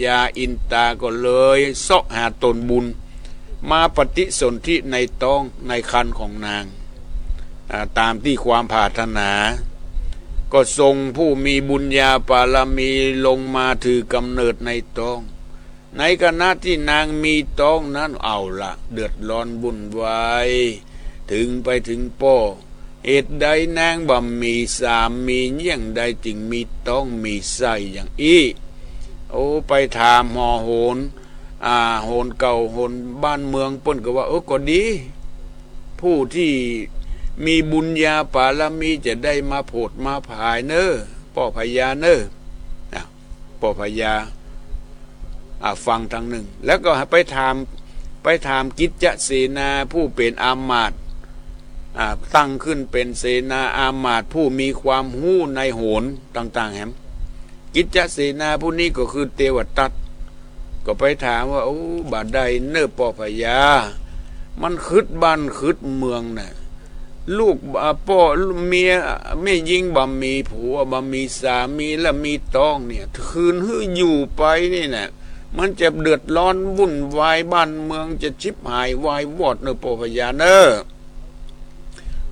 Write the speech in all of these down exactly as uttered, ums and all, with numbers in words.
ญาอินตาก็เลยเซาะหาต๋นบุญ มาปฏิสนธิในต๊องในครรภ์ของนาง อ่า ต๋ามตี้ความปรารถนา ก็ส่งผู้มีบุญญาบารมีลงมาถือกำเนิดในต๊อง ในขณะตี้นางมีต๊องนั้น เอาละ เดือดร้อนวุ่นวาย เถิงไปเถิงป้อ เหตุใดนางบ่มีสามี เยียะใดจึงมีต๊องมีไส้อย่างอี้ โอ้ ไปถามหอโหร อ่า โหรเก่าโหรบ้านเมือง เปิ้นก็ว่า เออ ก็ดี ผู้ตี้มีบุญญาบารมีจะได้มาโผดมาผายเน่อ ป้อพญาเน่อ อ่ะ ป้อพญา อ่า ฟังตางนึ่ง แล้วก็ไปถาม ไปถามกิจจเสนาผู้เป๋นอามาตย์ อ่า ตั้งขึ้นเป๋นเสนาอามาตย์ผู้มีความฮู้ในโหรต่างๆ แหม กิจจเสนาผู้นี้ก็คือเตวทัต ก็ไปถามว่า โอ้ บ่าใดเน่อป้อพญา มันขึดบ้านขึดเมืองน่ะ ลูก อ่า ป้อ เมีย แม่ญิงบ่มีผัว บ่มีสามี และมีต๊องเนี่ย คืนหื้ออยู่ไปนี่น่ะ มันจะเดือดร้อนวุ่นวาย บ้านเมืองจะฉิบหายวายวอดเน่อป้อพญาเน่อ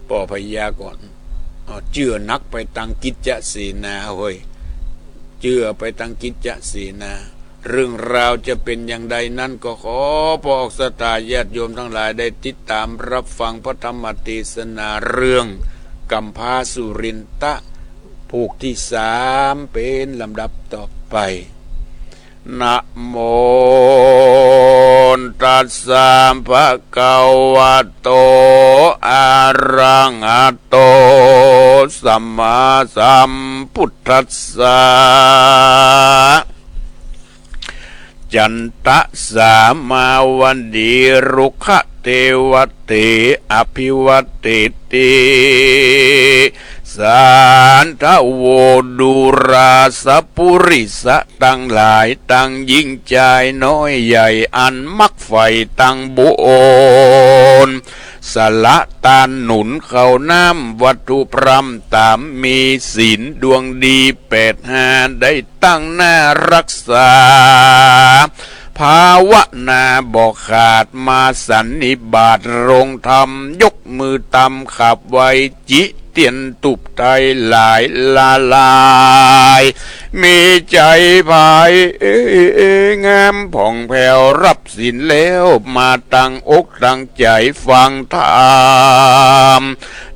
ป้อพญาก็ อ่า เจื้อนักไปตางกิจจเสนาเฮ้ย เจื้อไปตางกิจจเสนา เรื่องราวจะเป๋นอย่างใดนั้น ก็ขอป้อออกศรัทธาญาติโยมตังหลายได้ติดต๋ามรับฟังพระธรรมเตสนาเรื่องกำพร้าสุรินทะ ผูกตี้สามเป๋นลำดับต่อไป นะโมตัสสะ ภะคะวะโต อะระหะโต สัมมาสัมพุทธัสสะ จันตะสามาวดี รุกขะเตวะเต อะภิวะเตติ สาธะโว ดูราสะปุริสะตังหลาย ตังญิงจายน้อยใหญ่ อันมักใฝ่ตังบุญ สละตานหนุนข้าวน้ำวัตถุพร่ำต๋าม มีศีลดวงดีแปดห้า ได้ตั้งหน้ารักษา ภาวนาบ่ขาด มาสันนิบาตโรงธรรม ยกมือตำขับไหว้ จิเตียนตุบไท้หลายละลาย มีใจ๋ใผงามผ่องแผ้ว รับศีลแล้วมาตั้งอกตั้งใจ๋ฟังธรรม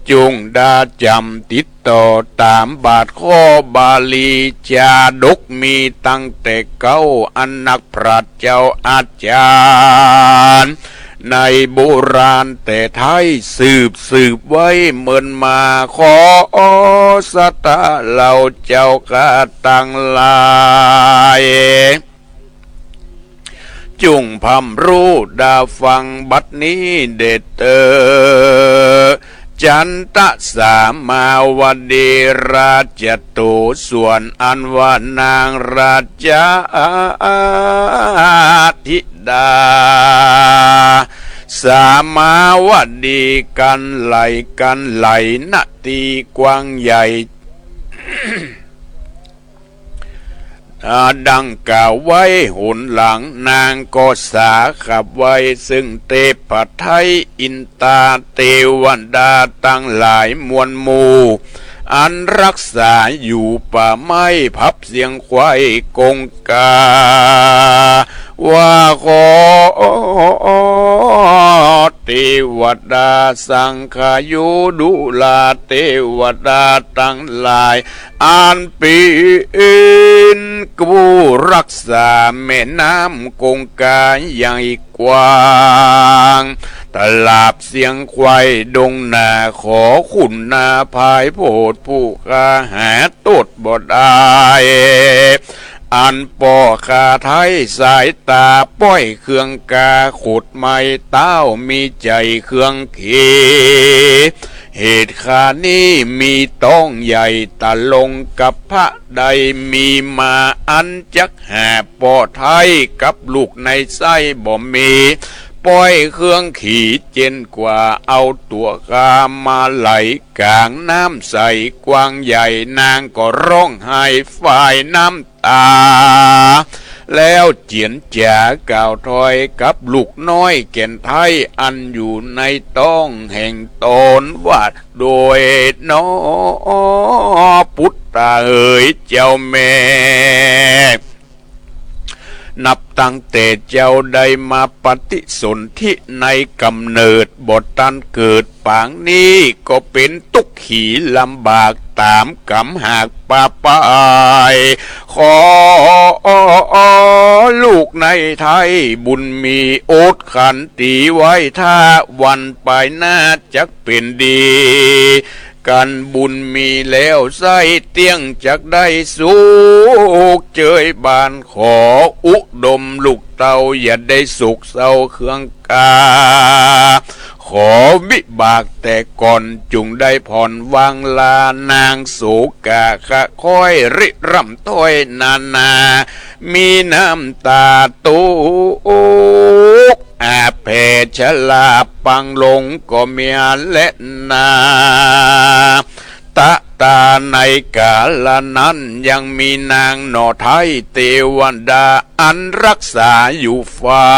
จุ่งดาจ๋ำติดต่อต๋ามบาทข้อบาลี จาดกมีตั้งแต่เก๊า อันนักปราชญ์เจ้าอาจ๋ารย์ ในโบราณแต่ไท้สืบสืบไว้เมินมา ขอศรัทธาเหล่าเจ้าข้าตังหลาย จุ่งพร่ำฮู้ดาฟังบัดนี้เด้อเต๊อ จันตะสามาวดีราชโต ส่วนอันว่านางราชธิดา สามาวดีกันไหลกันไหล ณ ตี้กว้างใหญ่ อ่า ดังกล่าวไว้หนหลัง นางก็สาขับไหว้ ซึ่งเตปะไท้อินตาเตวดาตังหลายมวลหมู่ อันรักษาอยู่ป่าไม้พับเสียงไขว้กงกา ว่าขอเตวดาสังคายุ ดูราเตวดาตังหลาย อันเป๋นผู้รักษาแม่น้ำกงกาใหญ่กว้าง ตราบเสียงไขว้ดงนา ขอคุณนาพายโพธิผู้ข้าหาโต้ษบ่ได้ อันป้อข้าไท้สายต๋าป้อยเครื่องกา ขดไม้เต๊ามีใจ๋เครื่องขี เหตุข้านี้มีต๊องใหญ่ตะลงกับพระใด มีมาอันจักหาป้อไท้กับลูกในไส้บ่มี ป้อยเครื่องขีเจนกว่า เอาตั๋วข้ามาไหลก๋างน้ำใสกว้างใหญ่ นางก็ฮ้องไห้ฝ่ายน้ำ ต๋า แล้วเจียรจ๋ากล่าวถอยกับลูกน้อยแก่นไท้อันอยู่ในต๊องแห่งต๋นว่า โดยหนอ ปุตตาเหยเจ้าแม่ นับตั้งแต่เจ้าได้มาปฏิสนธิในก๋ำเนิดบ่ตันเกิดปางนี้ ก็เป๋นตุ๊กข์ขี๋ลำบากต๋ามกรรมหากปาปาย ขอลูกในไท้บุญมีอดขันตีไว้ถ้า วันปายหน้าจักเป๋นดี กันบุญมีแล้วใส้เตี้ยงจักได้สุขเจยบาน ขออุดมลูกเต้าอย่าได้โศกเศร้าเคืองกา ขอวิบากแต่ก่อนจุ่งได้ผ่อนวางลา นางโศกะคะค้อยริร่ำถ้อยนานา มีน้ำต๋าตก อาแผ่ชราปังลงก็เมียแลนา ตะตาในกาละนั้นยังมีนางหน่อไท้เตวดาอันรักษาอยู่เฝ้า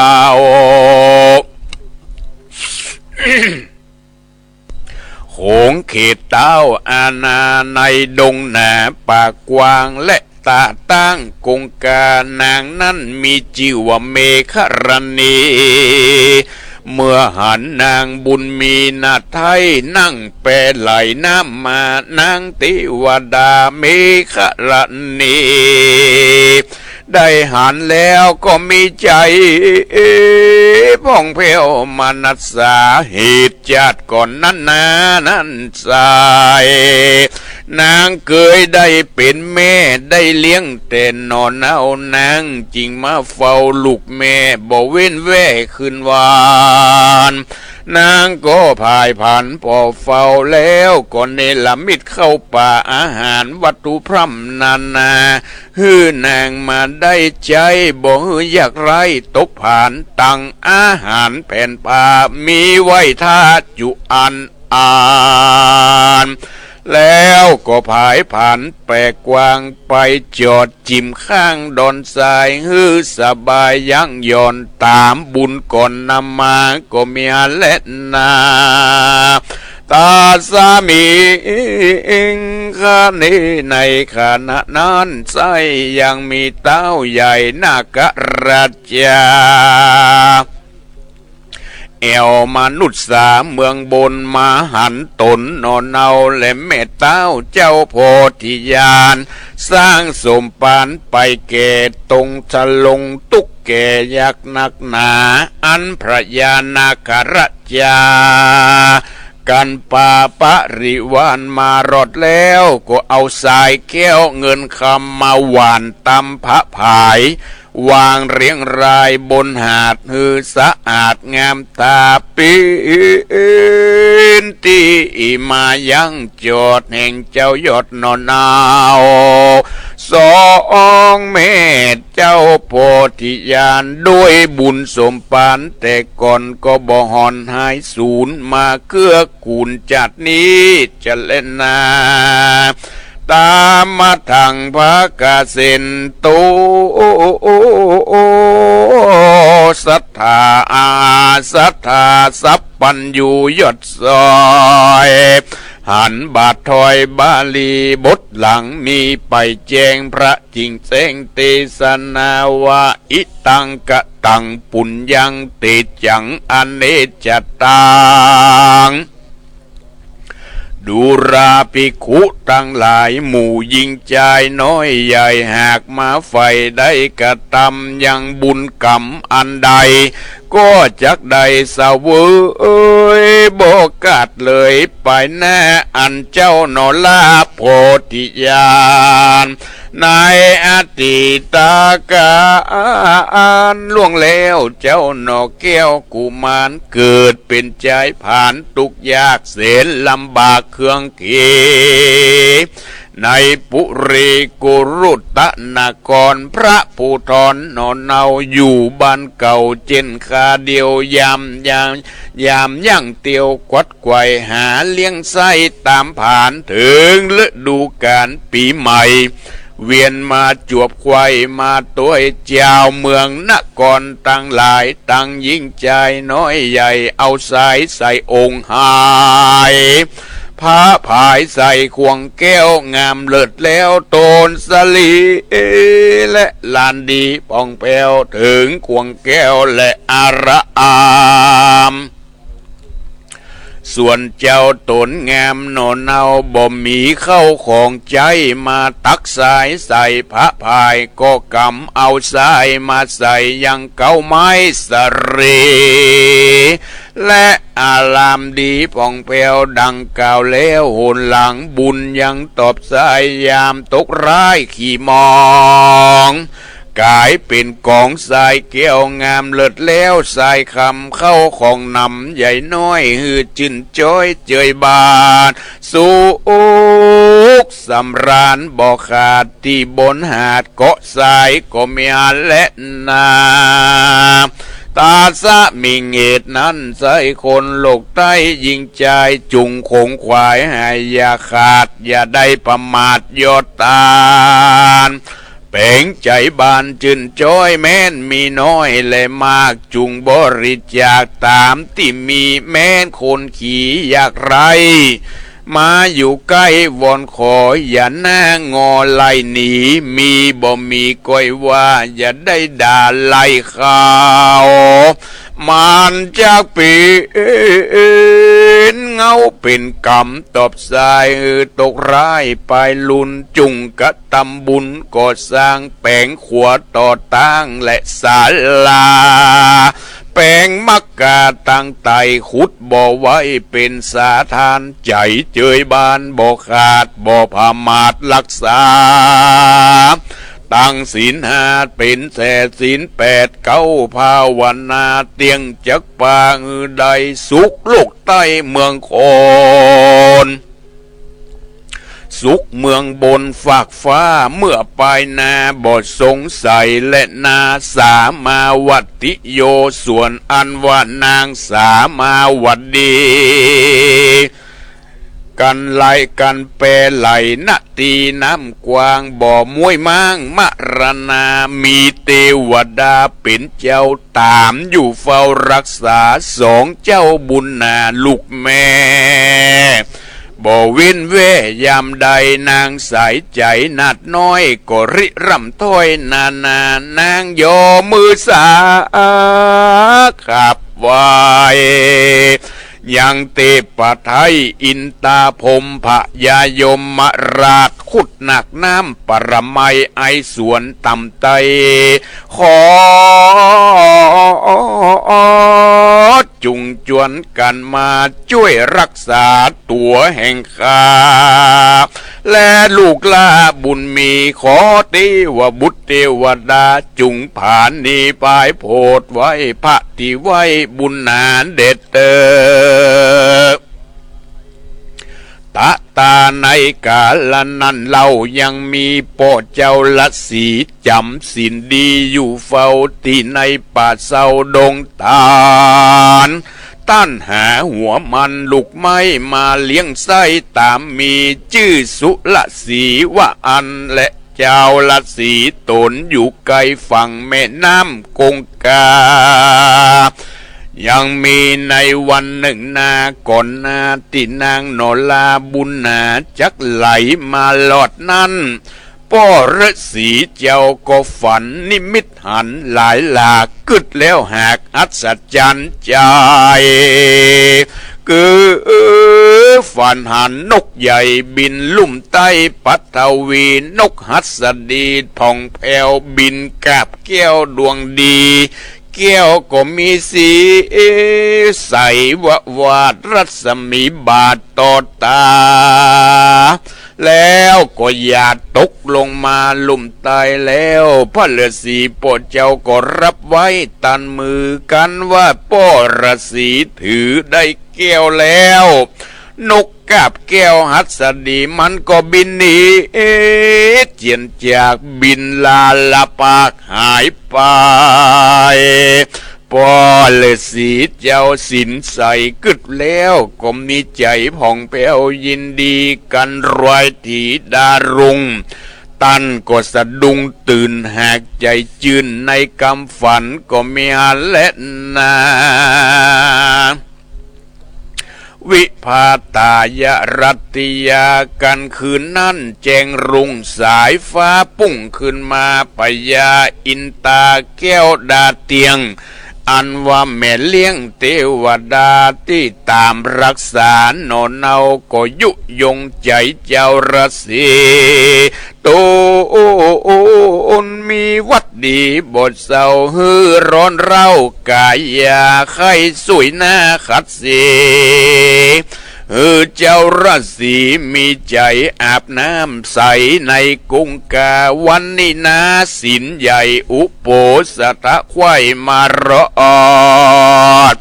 โขงเขตเต้าอาณาในดงหนาป่ากว้าง และต๋าตั้งกงกา นางนั้นมีจื้อว่าเมขรณี เมื่อหันนางบุญมีนาไท้นั่งแปไหลน้ำมา นางเตวดาเมขรณี ได้หันแล้วก็มีใจ๋ผ่องแผ้วมนัสสา เหตุจาติก่อนนั้นนานั้นใส นางเกยได้เป๋นแม่ได้เลี้ยงแต่หน่อเนา นางจึงมาเฝ้าลูกแม่บ่เว้นแว่คืนวัน นางก็ผายผันปอเฝ้าแล้วก็เนรมิตเข้าป่าอาหารวัตถุพร่ำนานา หื้อนางมาได้ใจ๊ บ่หื้อยากไร้ตกผาน ตังอาหารแผนปามีไว้ถ้าจุอันอัน แล้วก็ผายผันแปกกว้างไปจอดจิ่มข้างดอนทราย หื้อสบายยั้งหย่อนต๋ามบุญก่อนนำมาก็เมียแลนา ตาสามิง คเน ในขณะนั้นไส้ยังมีเต๊าใหญ่นาคราชา แอ่วมนุษย์สาเมืองบนมาหันต๋นหน่อเนา และแม่เต๊าเจ้าโพธิญาณ สร้างสมภารไปแก่ตรงทรงตุ๊กข์แก่ยากนักหนา อันพญานาคราชา กันปาปริวารมารอดแล้ว ก็เอาทรายแก้วเงินคำมาหว่านตำผะผาย วางเรียงรายบนหาดหื้อสะอาดงามต๋า ปิ๊นตี้มายังจอดแห่งเจ้ายอดหน่อเนา สองแม่เจ้าโพธิญาณ ด้วยบุญสมภารแต่ก่อนก็บ่ห่อนหายสูญ มาเกื้อกูลจาตินี้จะแลนา ตามมาทังภาคเกษตรโต ศรัทธาอาศรัทธาสัพพัญญูยอดซอย หันบาทถอยบาลีบทหลังมีไปแจ้งพระจิ่งแจ้งเตสนาว่า อิตังกะตังปุญญังเตจังอเนจจตัง ดูราภิกขุตังหลายหมู่หญิงจายน้อยใหญ่ หากมาใฝ่ได้กระตำยังบุญกรรมอันใด ก็จักได้เสวยบ่ขาดเลยไปหน้า อันเจ้าหน่อลาโพธิญาณ ในอดีตกาลล่วงแล้ว เจ้าหน่อแก้วกุมารเกิดเป๋นจายผานตุ๊กข์ยากแสนลำบากเคืองเข ในปุรีกุรุตนคร พระผู้ถอนหน่อเนาอยู่บ้านเก่าเจ้นคาเดียวยามยาม ยามย่างเตียวขวัดไขว่หาเลี้ยงไส้ต๋ามผาน เถิงฤดูก๋าลปี๋ใหม่ เวียนมาจวบไขว่มาตวยเจ้าเมืองนครตังหลาย ตังหญิงจายน้อยใหญ่ เอาสายใส่องค์หายผาผายใส่ข่วงแก้วงามเลิศแล้ว โตนสลีและลานดีผ่องแผ้ว เถิงข่วงแก้วและอาราม ส่วนเจ้าต๋นงามหน่อเนา บ่มีเข้าของใจ๊ มาตักสายใส่ผาผาย ก็กำเอาสายมาใส่ยังเก๊าไม้สะเร และอารามดีผ่องแผ้วดังกล่าวแล้ว หนหลังบุญยังตอบสาย ยามตกร้ายขี้หมอง ก๋ายเป๋นก๋องสายแก้วงามเลิศแล้ว สายคำเข้าของหนำใหญ่น้อย หื้อจื้นจ๊อยเจยบาน สุขสำราญบ่ขาด ตี้บนหาดเกาะสายก็มีอันแลนา ตาสะมิงเหตุนั้น ใส่คนโลกใต้หญิงจาย จุ่งขงขวายหายอย่าขาด อย่าได้ประมาทยอดตาน แป๋งใจ๋บานจื้นจ๊อย แม้นมีน้อยและมาก จุ่งบริจาคต๋ามตี้มี แม้นคนขี้ยากไร้ มาอยู่ใก้วอนขอ อย่าหน้างอไล่หนี มีบ่มีก้อยว่า อย่าได้ด่าไล่เขา มันจักเป๋นเงาเป๋นกรรมตอบสาย หื้อตกร้ายปายลุน จุ่งกระตำบุญก่อสร้าง แป๋งขัวต่อตางและศาลา แป๋งมักกาตังไต ขุดบ่อไว้เป๋นสาทาน ใจ๋เจยบานบ่ขาด บ่ประมาทรักษา ตั้งศีลห้าเป๋นแท้ ศีลแปดเก๊าภาวนา เตี้ยงจักปางหื้อได้ สุขโลกใต้เมืองคอน สุขเมืองบนฟากฟ้า เมื่อปายนาบ่สงสัย และนาสามาวัตติโย ส่วนอันว่านางสามาวัตดี กันไหลกันแปไหล ณ ตี้น้ำกว้าง บ่อม้วยม้างมรณา มีเตวดาเป๋นเจ้า ต๋ามอยู่เฝ้ารักษา สองเจ้าบุญนาลูกแม่ บ่เว้นแว่ยามใด นางสายใจ๋นาดน้อย ก็ริร่ำถ้อยนานา นางยอมือสาขับไหว้ ยังเตปะไทยอินตาพรหมพญายมราช ขุดหนักน้ำปรมัยไอสวนต่ำไต ขอจุ่งจวนกั๋นมาจ้วยรักษาตั๋วแห่งข้า และลูกหล้าบุญมี ขอเตวบุตรเตวดา จุ่งผานีปายโผดไว้ พระตี้ไว้บุญนาเด็ดเตอ ตะตาในกาละนั้นเล่า ยังมีป้อเจ้าฤๅษีจ๋ำศีลดี อยู่เฝ้าตี้ในป่าเซาดงตาล ต้านหาหัวมันลูกไม้มาเลี้ยงไส้ต๋ามมี จื้อสุฤๅษีว่าอั้นแล เจ้าฤๅษีต๋นอยู่ไกลฝั่งแม่น้ำคงคา ยังมีในวันนึ่งนาก่อนนา ตี้นางหนอลาบุญนาจักไหลมาลอดนั้น ป้อฤๅษีเจ้าก็ฝันนิมิตหันหลายหลาก กึ๊ดแล้วหากอัศจรรย์ใจ๋ คือฝันหันนกใหญ่บินลุ่มใต้ปัทวี นกหัสดีผ่องแผ้วบินกาบแก้วดวงดี แก้วก็มีสีใสวะวาดรัศมีบาดต่อต๋า แล้วก็หยาดตกลงมาลุ่มใต้แล้ว พระฤๅษีป้อเจ้าก็ฮับไว้ตันมือ กันว่าป้อฤๅษีถือได้แก้วแล้ว นกกาบแก้วหัสดีมันก็บินหนีเจียนจาก บินลาละปากหายไป ป้อฤๅษีเจ้าศีลใสกึ๊ดแล้ว ก็มีใจ๋ผ่องแผ้วยินดีกัน รวยถีดารุง ต้านก็สะดุ้งตื่นหากใจ๋จื้น ในกำฝันก็แม่นแลนา วิภาตายรัตติยา กั๋นคืนนั้นแจ้งรุ่งสายฟ้า ปุ้งขึ้นมาพญาอินตาแก้วดาเตียง อันว่าแม่เลี้ยงเตวดาตี้ต๋ามฮักษาหน่อเนา ก็ยุยงใจ๋เจ้าราศี ต๋นมีวัตรดีบ่เศร้า หื้อร้อนเร้ากายา ใค่ส่วยหน้าขัดสี หื้อเจ้าราศีมีใจ๋อาบน้ำใสในกงกา วันนี้นาศีลใหญ่อุโปสถะใค่มารอด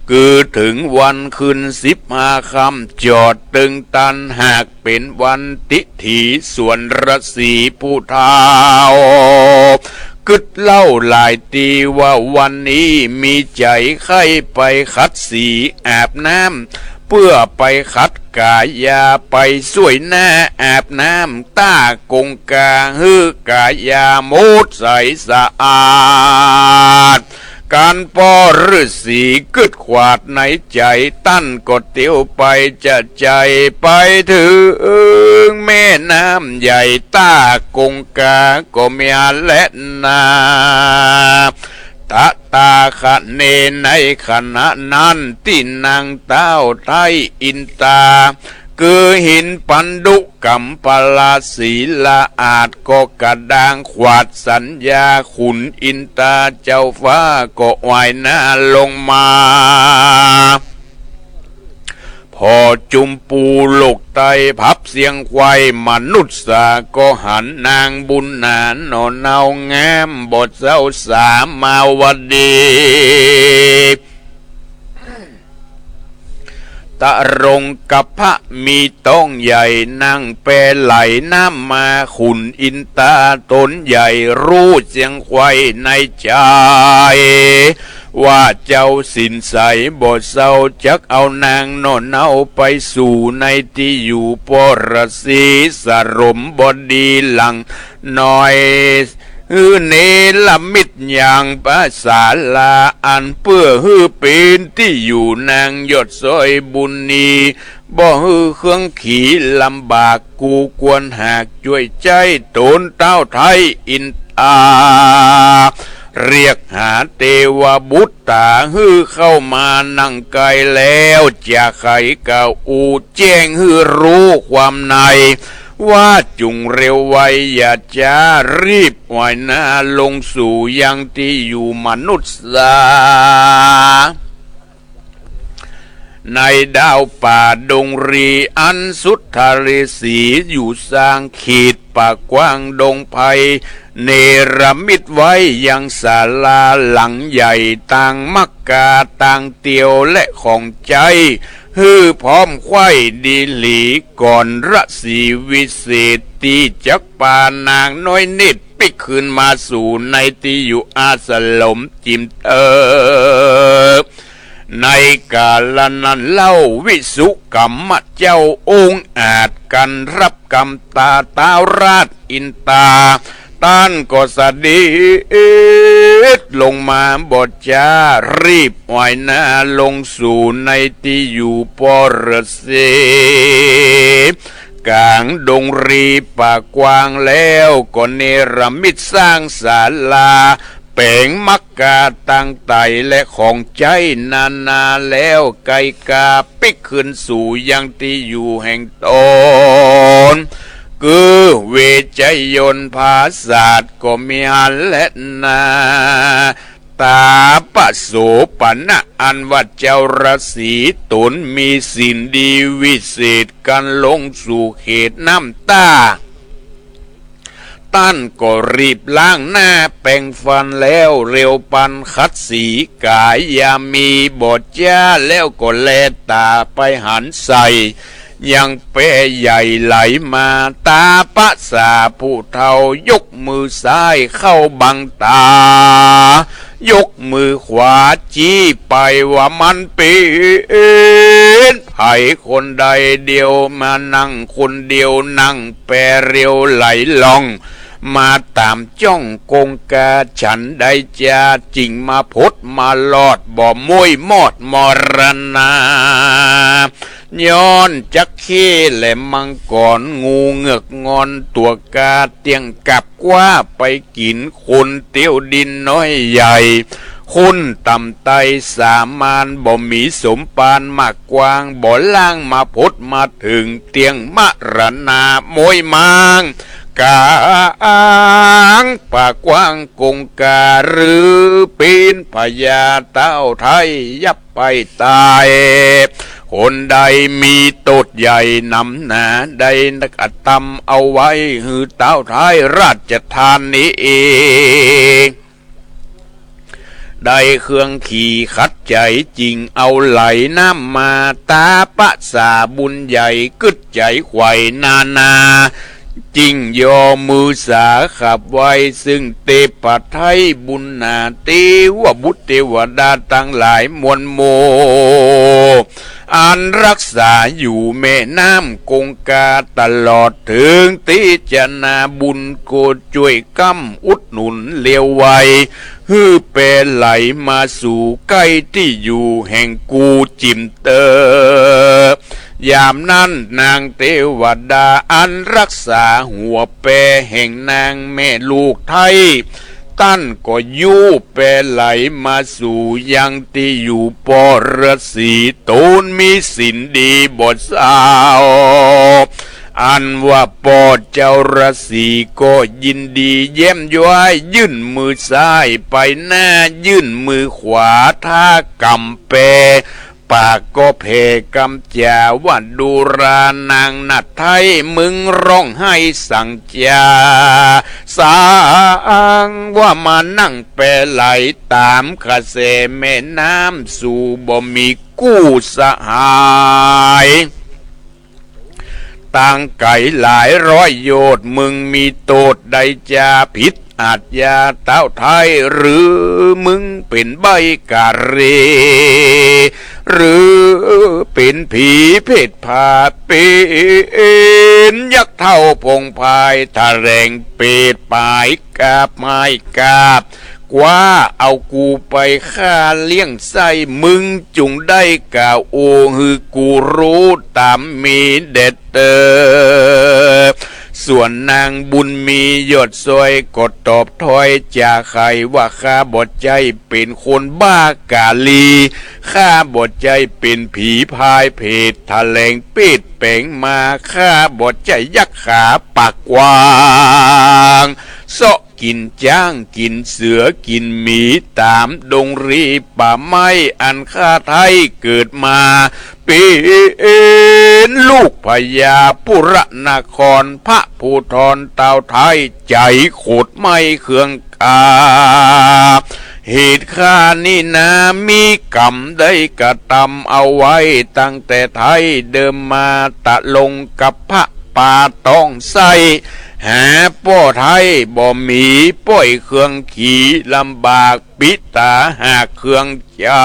คือเถิงวันขึ้นสิบห้าค่ำ จอดเติงตัน หากเป๋นวันทิถี ส่วนราศีผู้เฒ่า กึ๊ดเล่าหลายตี้ว่าวันนี้มีใจ๋ใค่ไปขัดสีอาบน้ำ เปื้อไปขัดกายา ไปส่วยหน้าอาบน้ำ ต้ากงกา หื้อกายาหมดใสสะอาด กันป้อฤๅษีกึ๊ดขวาดในใจ๋ ต้านก็เตียวไปจะใจ๋ ไปเถิงแม่น้ำใหญ่ต้ากงกาก็แม่นแลนา ตะตาคะเน ในขณะนั้นตี้นางต้าวไท้อินตา คือหินปันดุกัมปลาสีละอาด ก็กระด้างขวาดสัญญา ขุนอินตาเจ้าฟ้าก็ไหว้หน้าลงมา ผ่อจุมปูโลกใต้พับเสียงไขว้ มนุษย์สาก็หันนางบุญหนาหน่อเนางาม บ่เศร้าสามาวดี ตะรงกะพะมีต๊องใหญ่ นั่งแปไหลน้ำมา ขุนอินตาต๋นใหญ่ ฮู้เสียงไขว้ในใจ๋ ว่าเจ้าศีลใสบ่เศร้า จักเอานางหน่อเนาไปสู่ในตี้อยู่ป้อฤๅษีสรมบดีหลัง น้อย หื้อเนรมิตอย่างปะศาลา อันเปื้อหื้อเป๋นตี้อยู่นางยอดซ้อยบุญนี บ่หื้อเคืองขีลำบาก กูควรหากจ้วยใจ๊ต๋นต้าวไท้อินตา เรียกหาเตวบุตรต๋าหื้อเข้ามานั่งใก้แล้ว จะไขกล่าวอู้แจ้งหื้อฮู้ความใน ว่าจุ่งเร็วไวอย่าจ๊า รีบไหว้หน้าลงสู่ยังตี้อยู่มนุษย์สา ในดาวป่าดงรีอันสุทธาฤๅษีอยู่สร้างขีดป่ากว้างดงไพร เนรมิตไว้ยังศาลาหลังใหญ่ตางมักกาตางเตียวและของใจ๊ หื้อพร้อมไขว้ดีหลีก่อนฤๅษีวิเศษตี้จักปานางน้อยนิดปิ๊กคืนมาสู่ในตี้อยู่อาสรมจิมเตอ ในกาละนั้นเล่าวิสุกัมมะเจ้าองค์อาจกันรับกำตาท้าวราชอินตา ต้านก็เสด็จลงมาบ่จ๊า รีบไหว้หน้าลงสู่ในตี้อยู่ป้อฤๅษี ก๋างดงรีป่ากว้างแล้วก็เนรมิตสร้างศาลา แป๋งมักกาตางไตรและของใจ๊นานาแล้ว ไกกาปิ๊กคืนสู่ยังตี้อยู่แห่งต๋น คือเวชยนต์ผาสาทก็มีหั้นแลนา ต๋าปะโสปะนะ อันว่าเจ้าฤๅษีต๋นมีศีลดีวิเศษกันลงสู่เขตน้ำต้า ต้านก็รีบล้างหน้าแปรงฟันแล้ว เร็วปันขัดสีก๋ายามีบ่จ๊า แล้วก็แลต๋าไปหันใส่ ยังแปใหญ่ไหลมา ต๋าปะสาผู้เฒ่ายกมือซ้ายเข้าบังต๋า ยกมือขวา จี้ไปว่ามันเป๋นใผคนใด เดียวมานั่งคนเดียว นั่งแปเรียวไหลล่อง มาต๋ามจ้องกงกา ฉันใดจา จึงมาพดมาลอด บ่ม้วยมอดมรณา ย้อนจั๊กเข้แหลมมังกร งูเหงือกงอนตั๋วกา เตี้ยงกับกว้าไปกิ๋นคน เตี้ยวดินน้อยใหญ่ คนต่ำไตสามัญ บ่มีสมปานมากกว้าง บ่ล่างมาพดมาเถิง เตี้ยงมรณาม้วยมาง ก๋างป่ากว้างกงกา หรือเป๋นพญาเต้าไท้ ยับไปต๋าย คนใดมีโต้ษใหญ่หนำหนา ได้กระตำเอาไว้ หื้อเต้าไท้ราชธานี ได้เครื่องขี่ขัดใจ๋ จึงเอาไหลน้ำมา ต๋าประสาบุญใหญ่ กึ๊ดใจ๋ไขว่นานา จึงยอมือสาขับไว้ ซึ่งเตปะไท้บุญหนา เตวบุตรเตวดาตังหลายมวลหมู่ อันรักษาอยู่แม่น้ำกงกา ตลอดเถิงเตจนาบุญ โกจ้วยก้ำอุดหนุนเลียวไว หื้อแปไหลมาสู่ใก้ตี้อยู่แห่งกูจิ่มเตอ ยามนั้นนางเตวดาอันรักษาหัวแปแห่งนางแม่ลูกไท้ ต้านก็ยู้แปไหลมาสู่ยังตี้อยู่ ปอระสีต๋นมีศีลดีบ่เศร้า อันว่าป้อเจ้าระสีก็ยินดีแย้มย้อย ยื่นมือซ้ายไปหน้า ยื่นมือขวาท้ากำแป ปากก็แผ่กำจ๋าว่า ดูรานางนาฏไท้ มึงร้องไห้สังจ๋า สังว่ามานั่งแปไหลต๋ามกระแสแม่น้ำ สูบ่มีกู้สหาย ต่างไก๋หลายร้อยโยชน์ มึงมีโต้ษใดจา ผิดอาชญาเต้าไท้ หรือมึงเป๋นใบ้ก๋าเร หรือเป๋นผีเปรตพา เป๋นยักษ์เฒ่าผงพาย แถลงเปรตปายกาบไม้กาบ กว้าเอากูไปฆ่าเลี้ยงไส้ มึงจุ่งได้กล่าวโอหื้อกูฮู้ต๋ามมีแด่เต๊อ ส่วนนางบุญมียอดซอยก็ตอบถ้อยจ๋าไขว่า ข้าบ่ใจ้เป๋นคนบ้ากาลี ข้าบ่ใจ้เป๋นผีพายเปรต แถลงเปรตแป๋งมา ข้าบ่ใจ้ยักษ์ขาปากกว้าง เซาะกิ๋นจ๊างกิ๋นเสือกิ๋นหมี ต๋ามดงรีป่าไม้ อันข้าไท้เกิดมา เป๋นลูกพญาปุระนคร พระภูธรเต้าไท้ ใจ๋โขดไหม้เครื่องกา เหตุข้านี่นา มีกรรมได้กระตำเอาไว้ ตั้งแต่ไท้เดิมมา ตะลงกับพระป่าต้องไส้ หาป้อไท้บ่มี ป้อยเครื่องขี่ลำบาก ปิต๋าหากเครื่องใจ๊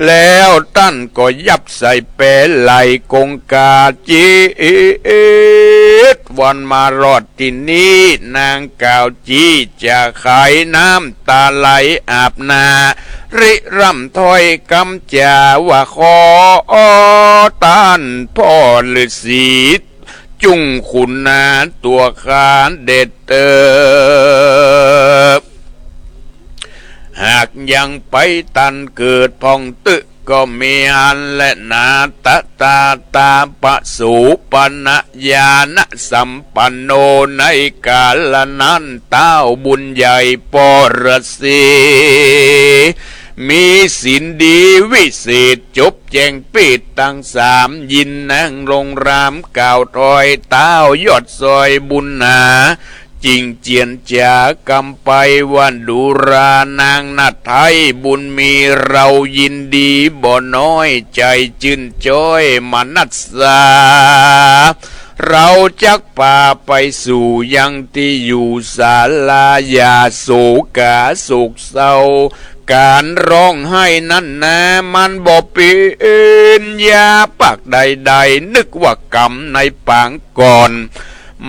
แล้วต้านก็ยับใส่แปไหลกงกา เจ็ดวันมารอดตี้นี่ นางกล่าวจี้จ๋าไข น้ำต๋าไหลอาบหน้า ริร่ำถ้อยกำจ๋าว่า ขอต้านป้อฤๅษี จุ่งขุนนาตั๋วข้าแด่เต๊อ หากยังไปตันเกิดพ่องตึ๊ก็มีอันแลนา ตะตาตาปะโสปะนะญาณสัมปันโน ในกาละนั้นเต้าบุญใหญ่ป้อฤๅษี มีศีลดีวิเศษจบแจ้งเปรตตังสาม ยินนางลงรามกล่าวถ้อยเต้ายอดซอยบุญหนา จิ่งเจียนจ๋ากำไปว่า ดูรานางนาฏไท้บุญมี เฮายินดีบ่น้อยใจ๋จื้นจ้อยมนัสสา เฮาจักปาไปสู่ยังตี้อยู่ศาลา อย่าโศกาโศกเศร้า ก๋านฮ้องไห้นั้นนา มันบ่เป๋นยาปากใดๆ นึกว่ากรรมในปางก่อน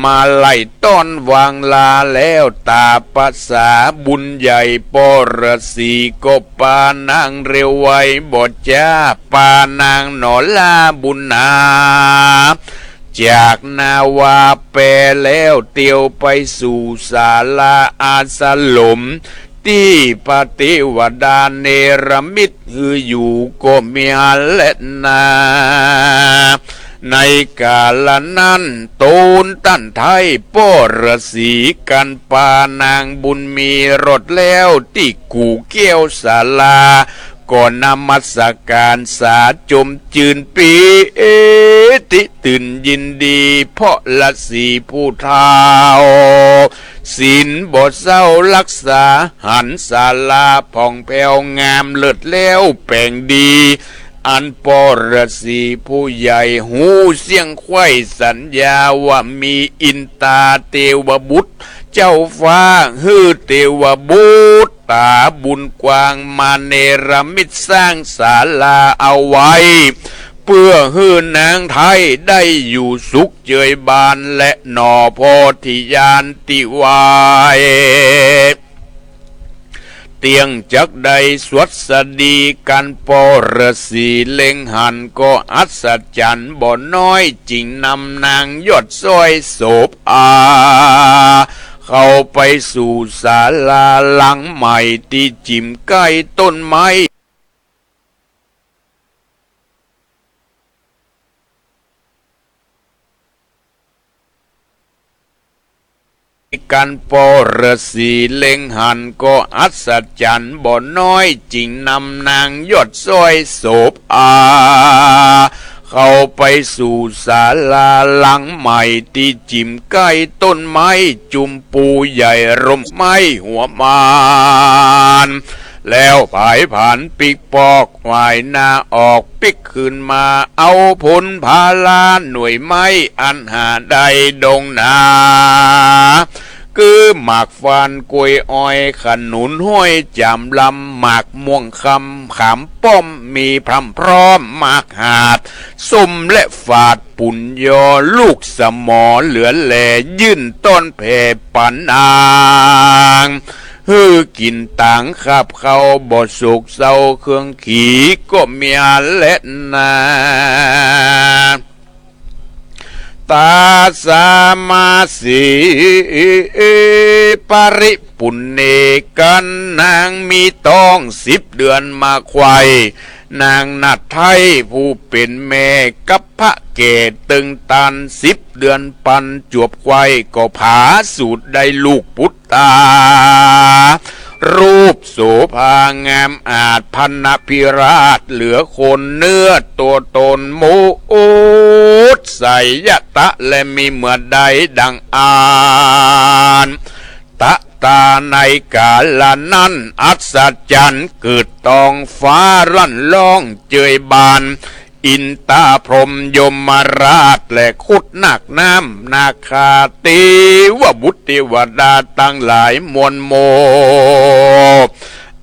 มาไล่ต้อนวางลาแล้ว ต๋ามประสาบุญใหญ่ ป้อฤๅษีก็ปานางเร็วไว บ่จ๊าปานางหนอลาบุญนา จากนาวาแปแล้ว เตียวไปสู่ศาลาอาสรม ตี้พระเตวดาเนรมิตหื้ออยู่ก็มีหั้นแลนา ในก๋าละนั้น โตนต้านไท้ป้อฤๅษี กั๋นปานางบุญมีรอดแล้ว ตี้กู่แก้วศาลา ก็นมัสก๋านสาจมจืนปีติตื่นยินดี เพราะฤๅษีผู้เฒ่า ศีลบ่เศร้าฮักษา หันศาลาผ่องแผ้วงามเลิศแล้วแป๋งดี อันป้อฤๅษีผู้ใหญ่ฮู้เสี้ยงใคว่สัญญาว่ามีอินตาเตวบุตร เจ้าฟ้าหื้อเตวบุตร ต๋าบุญกว้างมาเนรมิตสร้างศาลาเอาไว้ เปื้อหื้อนางไท้ได้อยู่สุขเจยบานแลหนอ โพธิญาณตี้ไหว เตี้ยงจักได้สวัสดีกั๋น ป้อฤๅษีเล็งหันก็อัศจรรย์บ่น้อย จึงนำนางยอดซ้อยโสภา เข้าไปสู่ศาลาหลังใหม่ ตี้จิ่มใก้ต้นไม้ กั๋น ป้อฤๅษีเล็งหันก็อัศจรรย์บ่น้อย จึงนำนางยอดซ้อยโสภา เข้าไปสู่ศาลาหลังใหม่ ตี้จิ่มใก้ต้นไม้จุมปูใหญ่ร่มไม้หัวมาน แล้วผายผานปิ๊กปอก หวายหน้าออกปิ๊กคืนมา เอาผลพาราหน่วยไม้อันหาได้ดองหนา คือหมากฟาน กล้วยอ้อย ขนุน ห้อยจ๋ามลำ หมากม่วงคำ ขามป้อม มีพร่ำพร้อม หมากหาด ส้มและฝาด ปูนยอ ลูกสมอ เหลือแล ยื่นต้อนแผ่ปั๋นนาง หื้อกิ๋นตางคาบเค้า บ่โศกเศร้าเคืองขี ก็มีหั้นแลนา ตาสามาสี ปริปุณเณ กั๋นนางมีต๊องสิบเดือนมาใคว่ นางนาฏไท้ผู้เป๋นแม่กับพระแก่เติงตานสิบเดือนปันจวบใคว่ ก็ผาสูติได้ลูกปุตตา รูปโสภางามอาจ พรรณพิราชเหลือคน เนื้อตั๋วตนมุตใสยตะ และมีเหมือใดดังอั้น ตะตาในก๋าละนั้น อัศจรรย์เกิดตองฟ้าลั่นฮ้องเจยบาน อินตาพรหมยมราชและครุฑนาคน้ำนาคา เตวบุตรเตวดาตังหลายมวลหมู่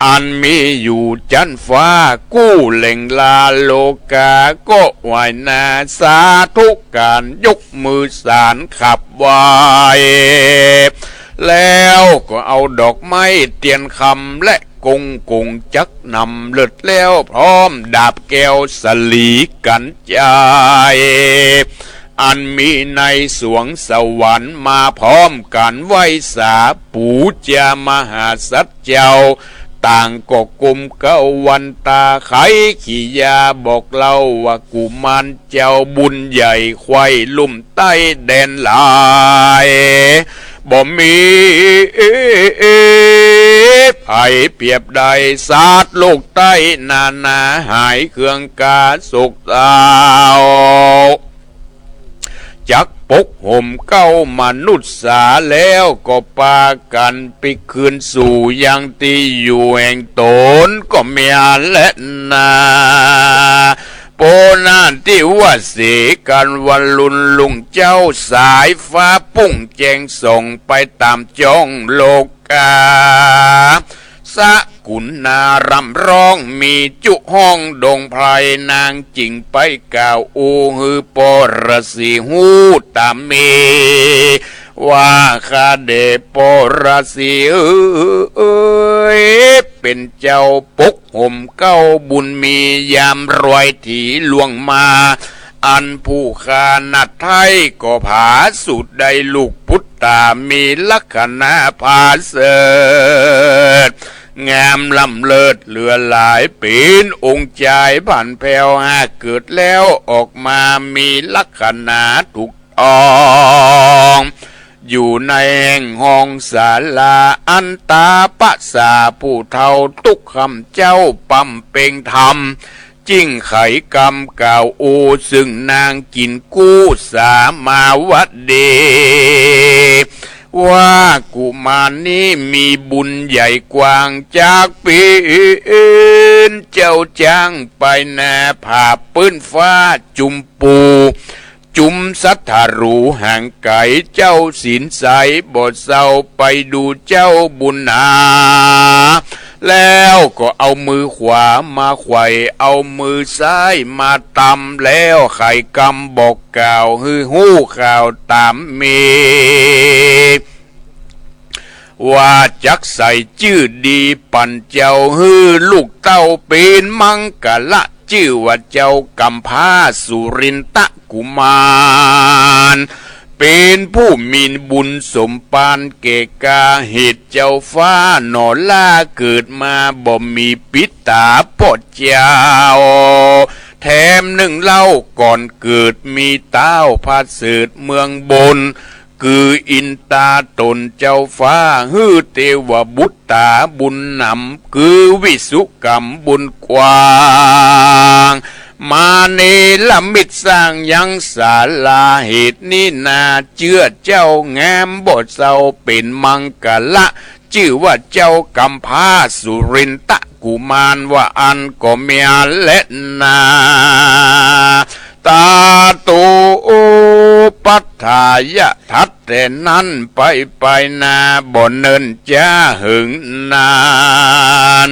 อันมีอยู่จั๊นฟ้ากู้แหล่งลาโลกา ก็ไหว้หน้าสาธุก๋าน ยกมือสานขับไหว้ แล้วก็เอาดอกไม้เตียนคำและกงก๋งจักรนำเลิศแล้ว พร้อมดาบแก้วสลีกัญชัย อันมีในสวงสวรรค์มาพร้อมกั๋นไหว้สา ปู๋จามหาสัตว์เจ้า ต่างก็ก้มเก้าวันตาไข ขียาบอกเล่าว่ากุมารเจ้าบุญใหญ่ไขว่ลุ่มใต้แดนหลาย บ่มีใผเปรียบได้ สัตว์โลกใต้นานาหายเคืองกาโศกเศร้า จักปกห่มเกล้ามนุษย์สา แล้วก็ปากั๋นปิ๊กคืนสู่ยังตี้อยู่แห่งต๋น ก็มีหั้นแลนา โปนาทิวเส กั๋นวรุณรุ่งเจ้า สายฟ้าปุ้งแจ้งส่องไปต๋ามจ๊องโลกา สะ กุณาร่ำร้องมีจุฮ้องดงไพร นางจึงไปกล่าวอู้หื้อปรสีฮู้ต๋ามเม ว่าข้าแด่ปรสีเอ๋ย เป๋นเจ้าปกห่มเกล้าบุญมี ยามรอยถีล่วงมา อันผู้ข้านัดไท้ก็ผาสุดได้ลูกปุตตา มีลักษณะผาเสริฐ งามล้ำเลิศเหลือหลาย เป๋นองค์จายผันแผ้ว หากเกิดแล้วออกมา มีลักษณะถูกต้อง อยู่ในแห่งห้องศาลา อันต๋าปะสาผู้เฒ่าตุ๊กคำเจ้าปำเป็งธรรม จึงไขกำกล่าวอู้ซึ่งนางกิ๋นกู้สามาวัตเด ว่ากุมารนี้มีบุญใหญ่กว้าง จากเป๋นเจ้าจ๊างไปนาผาบปื้นฟ้าจุมปู จุมสัตว์หรูห่างไก๋ เจ้าศีลใสบ่เซาไปดูเจ้าบุญหนา แล้วก็เอามือขวามาไขว่ เอามือซ้ายมาตำ แล้วไขกำบอกกล่าวหื้อฮู้ข่าวต๋ามเม ว่าจักใส่จื้อดีปั๋นเจ้า หื้อลูกเต้าเป๋นมังกละ จื้อว่าเจ้ากำพร้าสุรินทกุมาร เป๋นผู้มีบุญสมปานแก่กา เหตุเจ้าฟ้าหน่อล่าเกิดมาบ่มีปิต๋าป้อเจ้า แถมนึ่งเล่าก่อนเกิดมีต้าวผาเสริฐเมืองบน คืออินต๋าต๋นเจ้าฟ้า หื้อเตวบุตต๋าบุญหนำ คือวิสุกรรมบุญกว้าง มาเนรมิตสร้างยังศาลา เหตุนี้นาเจื้อเจ้างามบ่เซาเป๋นมังกละ จื้อว่าเจ้ากำพร้าสุรินทกุมาร ว่าอั้นก็แม่นแลนา ตาโตปัฏฐายะ ถัดแต่นั้นไปไปนาบ่เนิ่นจ๊าเหิงนาน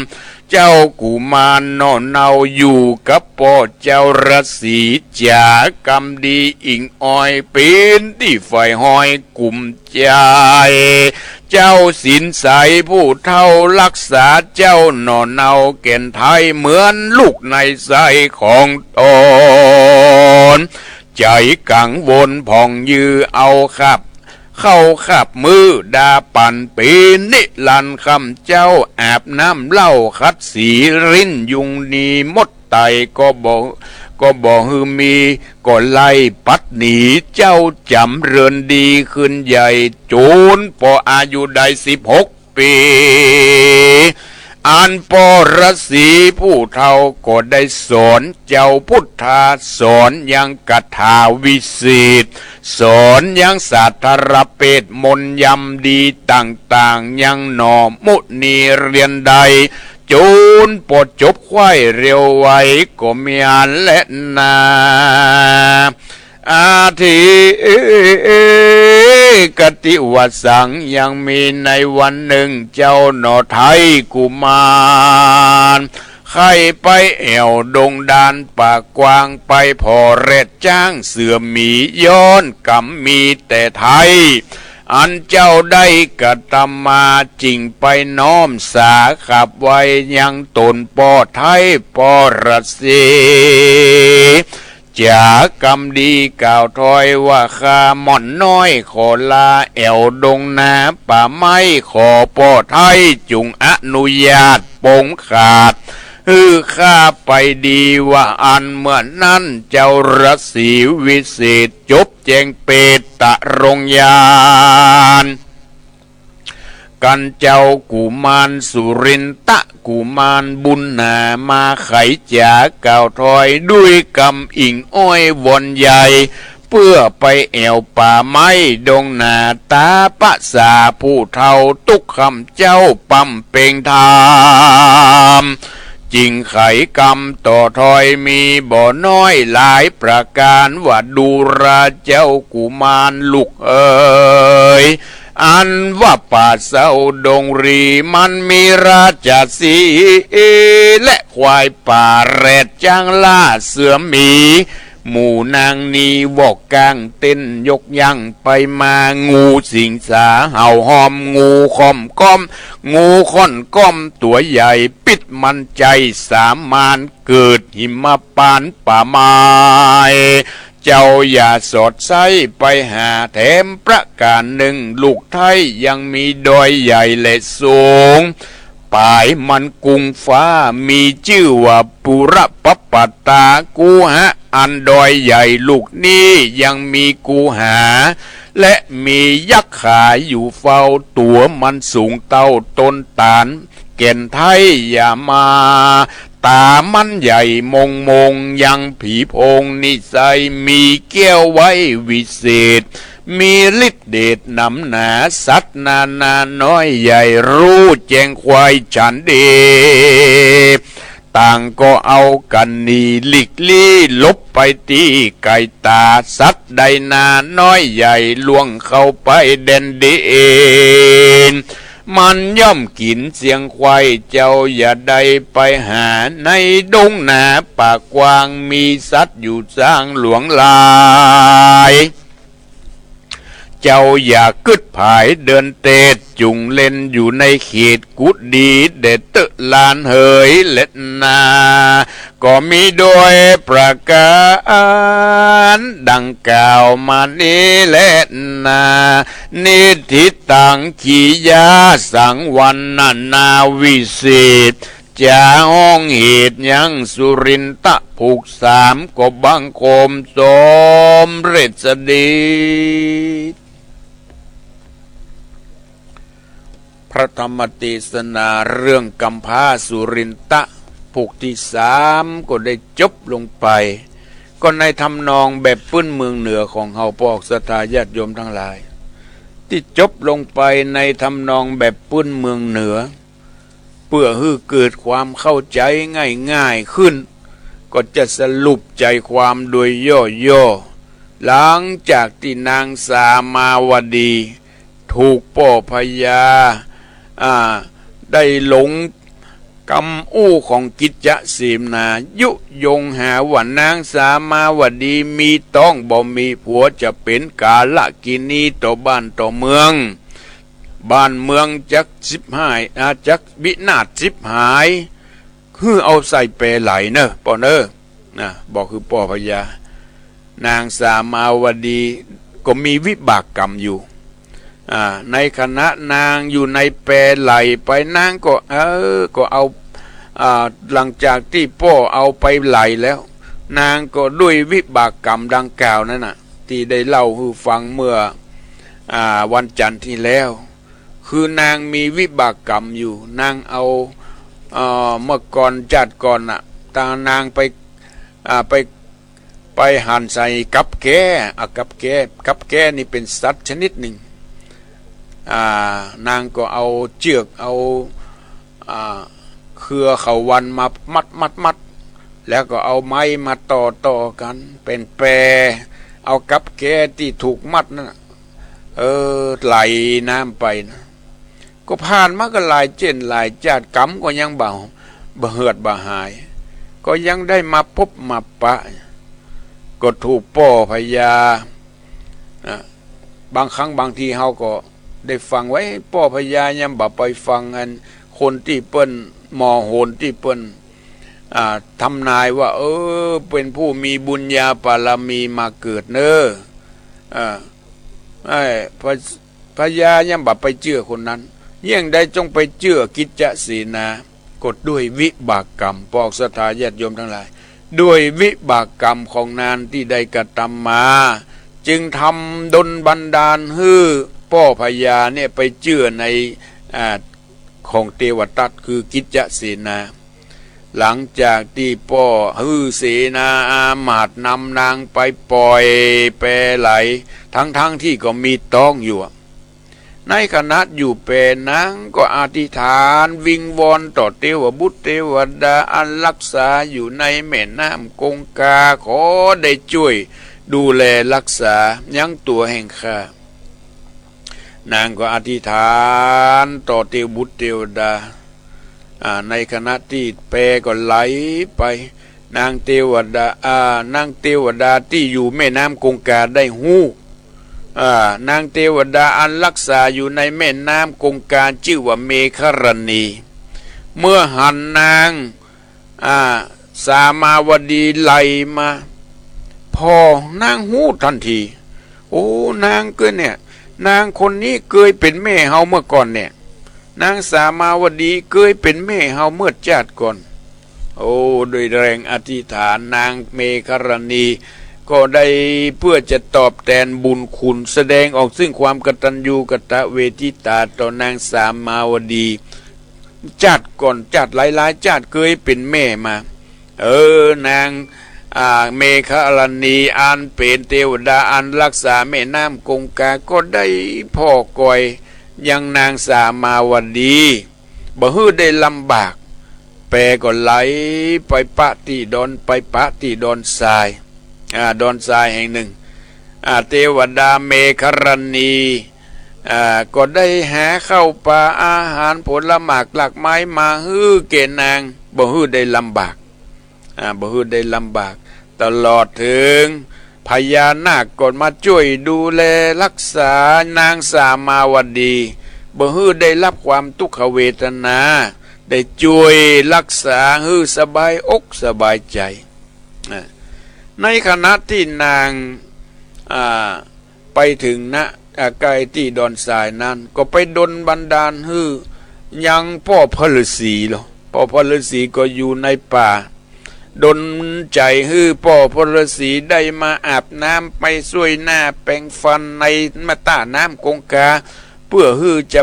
เจ้ากุมารหน่อเนาอยู่กับป้อเจ้าฤๅษี จ๋ากำดีอิงออย เป๋นตี้ใฝ่ฮอยกุม ใจ๋ เจ้าศีลใสผู้เฒ่ารักษาเจ้าหน่อเนาแก่นไท้ เหมือนลูกในไส้ของตน ใจ๋กังวลผ่องยือเอาคาบเข้าคาบมื้อดาปั๋น เป๋นนิรันดร์คำเจ้าอาบน้ำเหล้าขัดสีริ้นยุงนีมด ไต่ก็บ่ ก็บ่หื้อมี ก็ไล่ปัดหนี เจ้าจ๋ำเริญดีขึ้นใหญ่ จนปออายุได้สิบหกปี๋ อันปอฤๅษีผู้เฒ่าก็ได้สอนเจ้าพุทธา สอนยังคาถาวิเศษ สอนยังศาสตรเปชมนต์ยำดีต่างๆ ยังหน่อมุนีเรียนได้ จนปอจบไขว้เร็วไวก็แม่นแลนา อาทิกติวสัง ยังมีในวันนึ่งเจ้าหน่อไท้กุมาร ใค่ไปแอ่วดงดานป่ากว้าง ไปผ่อแรดจ๊างเสือหมี ย้อนกำมีแต่ไท้ อันเจ้าได้กระตำมา จึงไปน้อมสาขับไว้ยังต๋นป้อไท้ปอฤๅษี จ๋ากำดีกล่าวถอยว่า ข้าม่อนน้อยขอลาแอ่วดงนาป่าไม้ ขอป้อไท้จุ่งอนุญาตปงขาด หื้อข้าไปดี ว่าอั้นเมื่อนั้นเจ้าฤๅษีวิเศษจบแจงเปตตรงญาณ กันเจ้ากุมารสุรินทกุมารบุญหนามาไขจ๋ากล่าวถอย ด้วยกำอิงอ้อยวอนใหญ่ เปื้อไปแอ่วป่าไม้ดงนา ต๋าปะสาผู้เฒ่าตุ๊กคำเจ้าปำเป็งธรรม จึงไขกำต่อถอยมีบ่น้อยหลายประก๋าน ว่าดูราเจ้ากุมารลูกเอ๋ย อันว่าป่าเซาดงรีมันมีราชสีห์ และควายป่าแรดช้างล่าเสือหมี หมู่นางนี้วอกก้างเต้นยกย่างไปมา งูสิงสาเห่าหอม งูค่อมก้อม งูค่อนก้อมตั๋วใหญ่ ปิ๊ดมันใจ้สามาน เกิดหิมพานต์ป่าไม้ เจ้าอย่าสอดไส้ไปหา แถมประก๋านนึ่ง ลูกไท้ยังมีดอยใหญ่และสูง ป๋ายมันกุงฟ้า มีจื้อว่าปุระปะปะตา กูหาอันดอยใหญ่ลูกนี้ยังมีกูหา และมียักษ์ขาอยู่เฝ้า ตั๋วมันสูงเต้าต้นตาล แก่นไท้อย่ามา ต๋ามันใหญ่มงมง ยังผีโพงนิสัย มีแก้วไว้วิเศษ มีฤทธิ์เดชหนำหนา สัตว์นานาน้อยใหญ่ ฮู้แจ้งควายฉันดี ต่างก็เอากั๋นหนีหลีกลี้ หลบไปตี้ไก๋ต๋า สัตว์ใดนาน้อยใหญ่ ล่วงเข้าไปแดนดิน มันย่อมกิ๋นเสี้ยงควาย เจ้าอย่าได้ไปหา ในดงนาป่ากว้าง มีสัตว์อยู่สร้างหลวงหลาย เจ้าอย่ากึ๊ดผายเดินเตด จุ่งเล่นอยู่ในเขตกุฏิ แด่เต๊อะหลานเหย และนา ก็มีโดยประก๋านดังกล่าวมานี้แลนา นิทธิตัง กิริยาสังวรรณนาวิเศษ จะฮ้องเหตุยังสุรินทะผูกสาม ก็บังคมสมเร็จสดี พระธรรมเตสนาเรื่องกำพร้าสุรินทะผูกตี้สามก็ได้จบลงไป ก็ในทำนองแบบปื้นเมืองเหนือของเฮา ปอกศรัทธาญาติโยมตังหลาย ตี้จบลงไปในทำนองแบบปื้นเมืองเหนือ เปื้อหื้อเกิดความเข้าใจ๋ง่ายๆ ขึ้น ก็จะสรุปใจ๋ความโดยย่อๆ หลังจากตี้นางสามาวดี ถูกป้อพญา อ่า ได้หลงกำอู้ของกิจจเสนา ยุยงหาว่านางสามาวดีมีต๊องบ่มีผัว จะเป๋นกาลกิณีต่อบ้านต่อเมือง บ้านเมืองจักฉิบหาย อ่า จักวินาศฉิบหาย หื้อเอาใส่แปไหลเน่อป้อเน่อ นะ บอกหื้อป้อพญา นางสามาวดีก็มีวิบากกรรมอยู่ อ่า ในขณะนางอยู่ในแปไหลไป นางก็ เออ ก็เอา อ่า หลังจากตี้ป้อเอาไปไหลแล้ว นางก็ด้วยวิบากกรรมดังกล่าวนั้นน่ะ ตี้ได้เล่าหื้อฟังเมื่อ อ่า วันจันทร์ตี้แล้ว คือนางมีวิบากกรรมอยู่ นางเอา เอ่อ เมื่อก่อนจาติก่อนน่ะ ตางนางไป อ่า ไป ไปหันใส่กับแก้ อ่ะ กับแก้ กับแก้นี่เป๋นสัตว์ชนิดนึ่ง อ่า นางก็เอาเจื้อก เอา อ่า เครือเถาวัลย์มามัด มัด มัด แล้วก็เอาไม้มาต่อ ต่อกั๋นเป๋นแป เอากับแก้ตี้ถูกมัดนั้นน่ะ เออ ไหลน้ำไปนะ ก็ผ่านมาก็หลายเจ้นหลายจาติ กรรมก็ยังบ่ บ่เหือดบ่หาย ก็ยังได้มาปบมาปะ ก็ถูกป้อพญา นะ บางครั้งบางทีเฮาก็ได้ฟังว่า เอ๊ะ ป้อพญายังบ่ไปฟังอันคนตี้เปิ้นหมอโหนตี้เปิ้น อ่า ทำนายว่า เออ เป๋นผู้มีบุญญาบารมีมาเกิดเน่อ อ่า ไอ้พระ พญายังบ่ไปเจื้อคนนั้น เยียะใดจงไปเจื้อกิจจเสนา ก็ด้วยวิบากกรรม ปอกศรัทธาญาติโยมตังหลาย ด้วยวิบากกรรมของนางตี้ได้กระทำมา จึงทำดลบันดาลหื้อป้อพญาเนี่ยไปเจื้อใน อ่า ของเตวทัตคือกิจจเสนา หลังจากตี้ป้อหื้อเสนาอามาตย์นำนางไปป่อยแปไหล ทั้งๆ ตี้ก็มีต๊องอยู่ ในขณะอยู่แปนางก็อธิษฐานวิงวอนต่อเตวบุตรเตวดาอันรักษาอยู่ในแม่น้ำคงคา ขอได้จ้วยดูแลรักษายังตั๋วแห่งข้า นางก็อธิษฐานต่อเตวบุตรเตวดา อ่า ในขณะตี้แปก็ไหลไป นางเตวดา อ่า นางเตวดาตี้อยู่แม่น้ำคงคาได้ฮู้ อ่า นางเตวดาอันรักษาอยู่ในแม่น้ำคงคาจื้อว่าเมขรณี เมื่อหันนาง อ่า สามาวดีไหลมา ผ่อ นางฮู้ตันที โอ้ นางเกยเนี่ย นางคนนี้เกยเป๋นแม่เฮาเมื่อก่อนเนี่ย นางสามาวดีเกยเป๋นแม่เฮาเมื่อจาติก่อน โอ้ ด้วยแรงอธิษฐานนางเมขรณี ก็ได้เพื่อจะตอบแตนบุญคุณ แสดงออกซึ่งความกตัญญูกตเวทิตาต่อนางสามาวดี จาติก่อน จาติหลายๆ จาติเกยเป๋นแม่มา เออ นาง อ่า เมขรณีอันเป๋นเตวดาอันรักษาแม่น้ำคงคา ก็ได้ผ่อกอยยังนางสามาวดี บ่หื้อได้ลำบาก แปก็ไหลไปปะตี้ดอน ไปปะตี้ดอนทราย อ่า ดอนทรายแห่งหนึ่ง อ่า เตวดาเมขรณี อ่า ก็ได้หาข้าวป๋าอาหารผลหมากรากไม้มาหื้อแก่นาง บ่หื้อได้ลำบาก อ่า บ่หื้อได้ลำบาก ตลอดเถิงพญานาคก็มาจ้วยดูแลรักษานางสามาวดี บ่หื้อได้ฮับความตุ๊กขเวทนา ได้จ้วยรักษาหื้อสบายอกสบายใจ๋ อ่า ในขณะตี้นาง อ่า ไปเถิง ณ อ่า ใก้ตี้ดอนทรายนั้น ก็ไปดลบันดาลหื้อยังป้อพระฤาษีเล่า ป้อพระฤาษีก็อยู่ในป่า ดลใจ๋หื้อป้อพระฤาษีได้มาอาบน้ำ ไปซ่วยหน้าแปรงฟันในแม่ต้าน้ำคงคา เปื้อหื้อจะ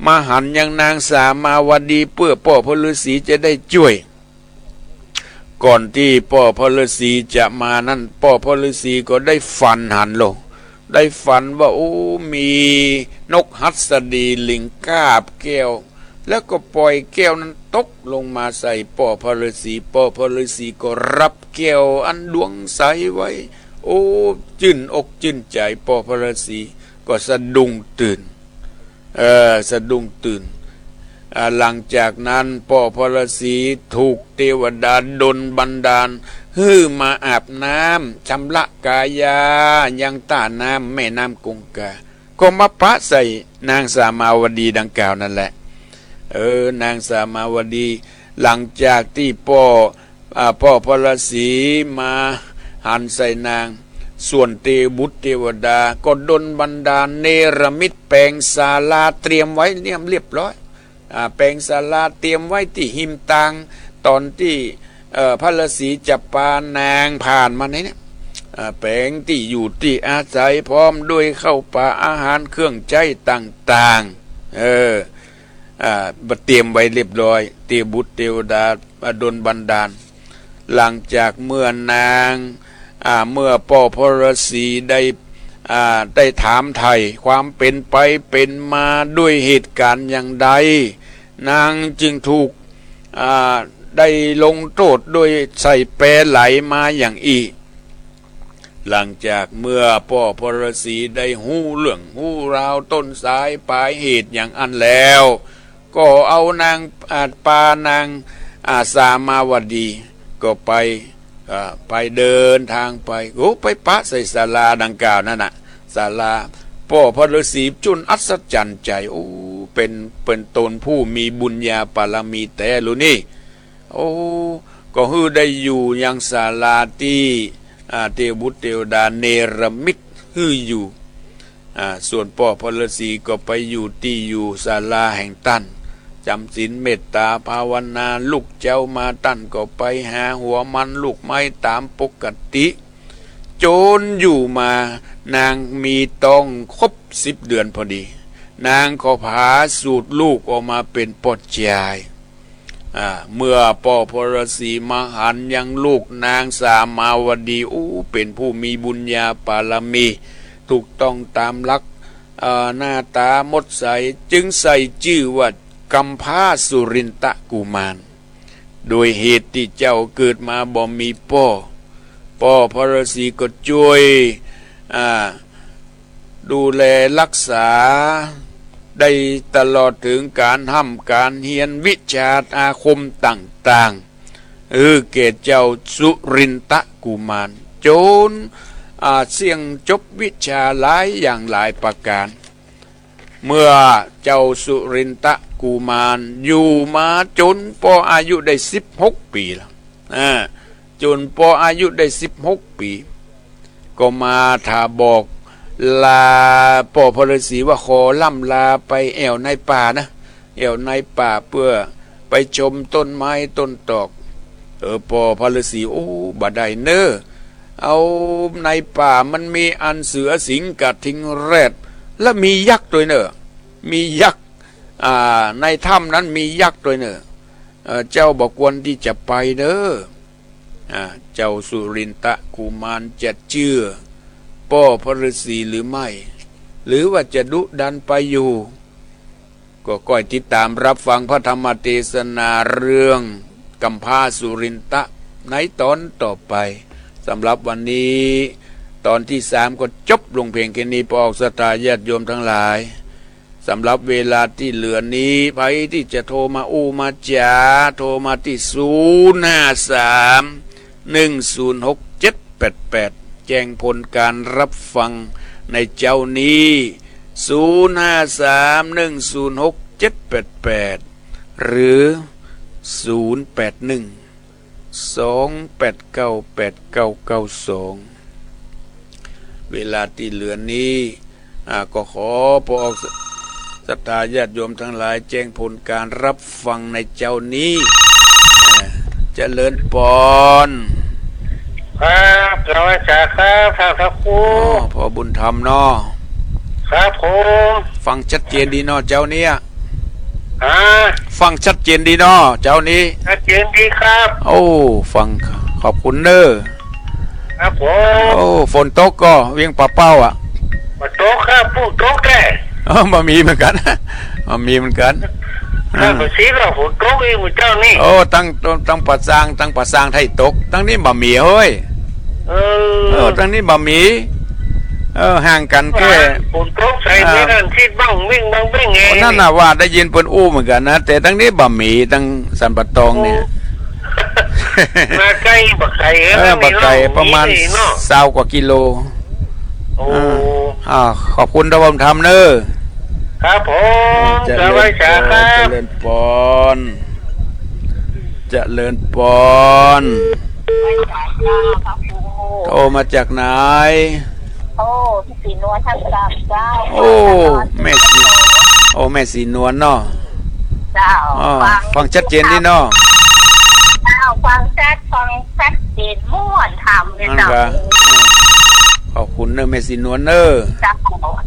มาหันยังนางสามาวดี เปื้อป้อพระฤาษีจะได้จ้วย ก่อนตี้ป้อพระฤาษีจะมานั้น ป้อพระฤาษีก็ได้ฝันหันเล่า ได้ฝันว่า โอ้ มีนกหัสดีลิงคาบแก้ว แล้วก็ป่อยแก้วนั้นตกลงมาใส่ป้อพระฤาษี ป้อพระฤาษีก็ฮับแก้วอันดวงใสไว้ โอ้ จื้นอกจื้นใจ๋ ป้อพระฤาษีก็สะดุ้งตื่น เออ สะดุ้งตื่น อ่า หลังจากนั้นป้อพระฤาษีถูกเตวดาดลบันดาลหื้อมาอาบน้ำชำระกายายังต้าน้ำแม่น้ำคงคา ก็มาปะใส่นางสามาวดีดังกล่าวนั่นแหละ เออ นางสามาวดี หลังจากตี้ป้อ อ่า ป้อพระฤาษีมาหันใส่นาง ส่วนเตวบุตรเตวดาก็ดลบันดาลเนรมิตแป๋งศาลาเตรียมไว้เนี่ยเรียบร้อย อ่า แป๋งศาลาเตรียมไว้ตี้ฮิมตาง ต๋อนตี้ เอ่อ พระฤาษีจะปานางผ่านมาในเนี่ย อ่า แป๋งตี้อยู่ตี้อาศัยพร้อมด้วยข้าวป๋าอาหารเครื่องใจ๊ต่างๆ เออ อ่า เตรียมไว้เรียบร้อย เตวบุตรเตวดาดลบันดาล หลังจากเมื่อนาง อ่า เมื่อป้อพระฤาษีได้ อ่า ได้ถามไถ่ความเป๋นไปเป๋นมาด้วยเหตุก๋ารณ์อย่างใด นางจึงถูก อ่า ได้ลงโต้ษด้วยใส่แปไหลมาอย่างอี้ หลังจากเมื่อป้อพระฤาษีได้ฮู้เรื่องฮู้ราวต้นสายปลายเหตุอย่างอั้นแล้ว ก็เอานาง อ่า ปานาง อ่า สามาวดี ก็ไป อ่า ไปเดินทางไป โอ้ ไปปะใส่ศาลาดังกล่าวนั่นน่ะ ศาลา ป้อพระฤาษีจุ่นอัศจรรย์ใจ๋ โอ้ เป๋น เป๋นตนผู้มีบุญญาบารมีแต๊ลูกนี่ โอ้ ก็หื้อได้อยู่ยังศาลาตี้ อ่า เตวบุตรเตวดาเนรมิตหื้ออยู่ อ่า ส่วนป้อพระฤาษีก็ไปอยู่ตี้อยู่ศาลาแห่งต้าน จ๋ำศีลเมตต๋าภาวนา ลุกเจ๊ามาต้านก็ไปหาหัวมันลูกไม้ต๋ามปกติ จ๋นอยู่มานางมีต๊องครบสิบเดือนพอดี นางก็ผาสูติลูกออกมาเป๋นป้อจาย อ่า เมื่อป้อพระฤาษีมาหันยังลูกนางสามาวดี อู้ เป๋นผู้มีบุญญาบารมี ถูกต้องต๋ามหลัก เอ่อ หน้าต๋าหมดใส จึงใส่จื้อว่ากัมพาสุรินทกุมาร โดยเหตุตี้เจ้าเกิดมาบ่มีป้อ ป้อพระฤาษีก็จ้วย อ่า ดูแลฮักษา ได้ตลอดเถิงก๋านฮ่ำก๋านเฮียนวิชาอาคมต่างๆ เออ แก่เจ้าสุรินทกุมาร จ๋น อ่า เสี้ยงจบวิชาหลายอย่างหลายประก๋าน เมื่อเจ้าสุรินทกุมารอยู่มาจ๋นปออายุได้สิบหกปี๋แล้ว อ่า จ๋นปออายุได้สิบหกปี๋ ก็มาถาบอกลาป้อพระฤาษีว่าขอล่ำลาไปแอ่วในป่านะ แอ่วในป่าเปื้อไปชมต้นไม้ต้นตอก เออ ป้อพระฤาษี โอ้ บ่ได้เน่อ เอาในป่ามันมีอันเสือสิงห์กระทิงแรด และมียักษ์ตวยเน่อ มียักษ์ อ่า ในถ้ำนั้นมียักษ์ตวยเน่อ เออ เจ้าบ่ควรตี้จะไปเน่อ อ่า เจ้าสุรินทกุมารจะเจื้อป้อพระฤาษีหรือไม่ หรือว่าจะดุดันไปอยู่ ก็ก้อยติดต๋ามฮับฟังพระธรรมเตสนาเรื่องกำพร้าสุรินทะในต๋อนต่อไป สำหรับวันนี้ต๋อนตี้สามก็จบลงเพียงแค่นี้ ปออกศรัทธาญาติโยมตังหลาย สำหรับเวลาตี้เหลือนี้ ใผตี้จะโทรมาอู้มาจ๋า โทรมาตี้ ศูนย์ห้าสาม หนึ่งศูนย์หก เจ็ดแปดแปด แจ้งผลก๋านฮับฟังในเจ๊านี้ ศูนย์ห้าสาม หนึ่งศูนย์หก เจ็ดแปดแปด หรือ ศูนย์แปดหนึ่ง สองแปดเก้า แปดเก้าเก้าสอง เวลาตี้เหลือนี้ อ่า ก็ขอปออกศรัทธาญาติโยมตังหลายแจ้งผลก๋านฮับฟังในเจ๊านี้ อ่า เจริญปอน ครับ เจ้าอาจ๋ารย์ครับ ครับ ครับครู อ๋อ ป้อบุญธรรมเนาะ ครับผม ฟังชัดเจนดีเนาะเจ๊าเนี้ย ฮะ ฟังชัดเจนดีเนาะเจ๊านี้ ชัดเจนดีครับ โอ้ ฟัง ขอบคุณเน่อ ครับผม โอ้ ฝนตกก่อเวียงป่าเป้าอะ บ่ตกครับ ฝนตกแต๊ เออ บ่มีเหมือนกั๋น บ่มีเหมือนกั๋น ครับ อ่า บ่ซีก็ฝนตกอีกมื้อเจ๊านี้ โอ้ ตัง ตังป่าซาง ตังป่าซางไทยตก ตังนี้บ่มีเฮ้ย เออ เออ ตังนี้บ่มี เออ ห่างกั๋นแค่ ฝนตกใส่ อ่า ไม่นั่น ทิศบั้งเบ้งบั้งเบ้งไง นั่นน่ะว่าได้ยินเปิ้นอู้เหมือนกั๋นนะ แต่ตังนี้บ่มี ตังสันป่าตองเนี่ย โอ้ มาใก้บ่ไก๋ เออ บ่ไก๋ ประมาณ นี่เนาะ ซาวกว่ากิโล โอ้ อ่า อ่า ขอบคุณตาบุญธรรมเน่อ ครับผม เจริญปอน เจริญปอน เจริญปอน โทรมาจากไหน โอ้ แม่ศรีนวล ท่านเจ้า โอ้ แม่ศรี โอ้ แม่ศรีนวลเนาะ เจ้า อ๋อ ฟัง ฟังชัดเจนดีเนาะ เจ้า ฟังชัด ฟังชัดเจนม่วนธรรมเลย นั่น เจ้า กะ ขอบคุณเน่อแม่ศรีนวลเน่อ เจ้า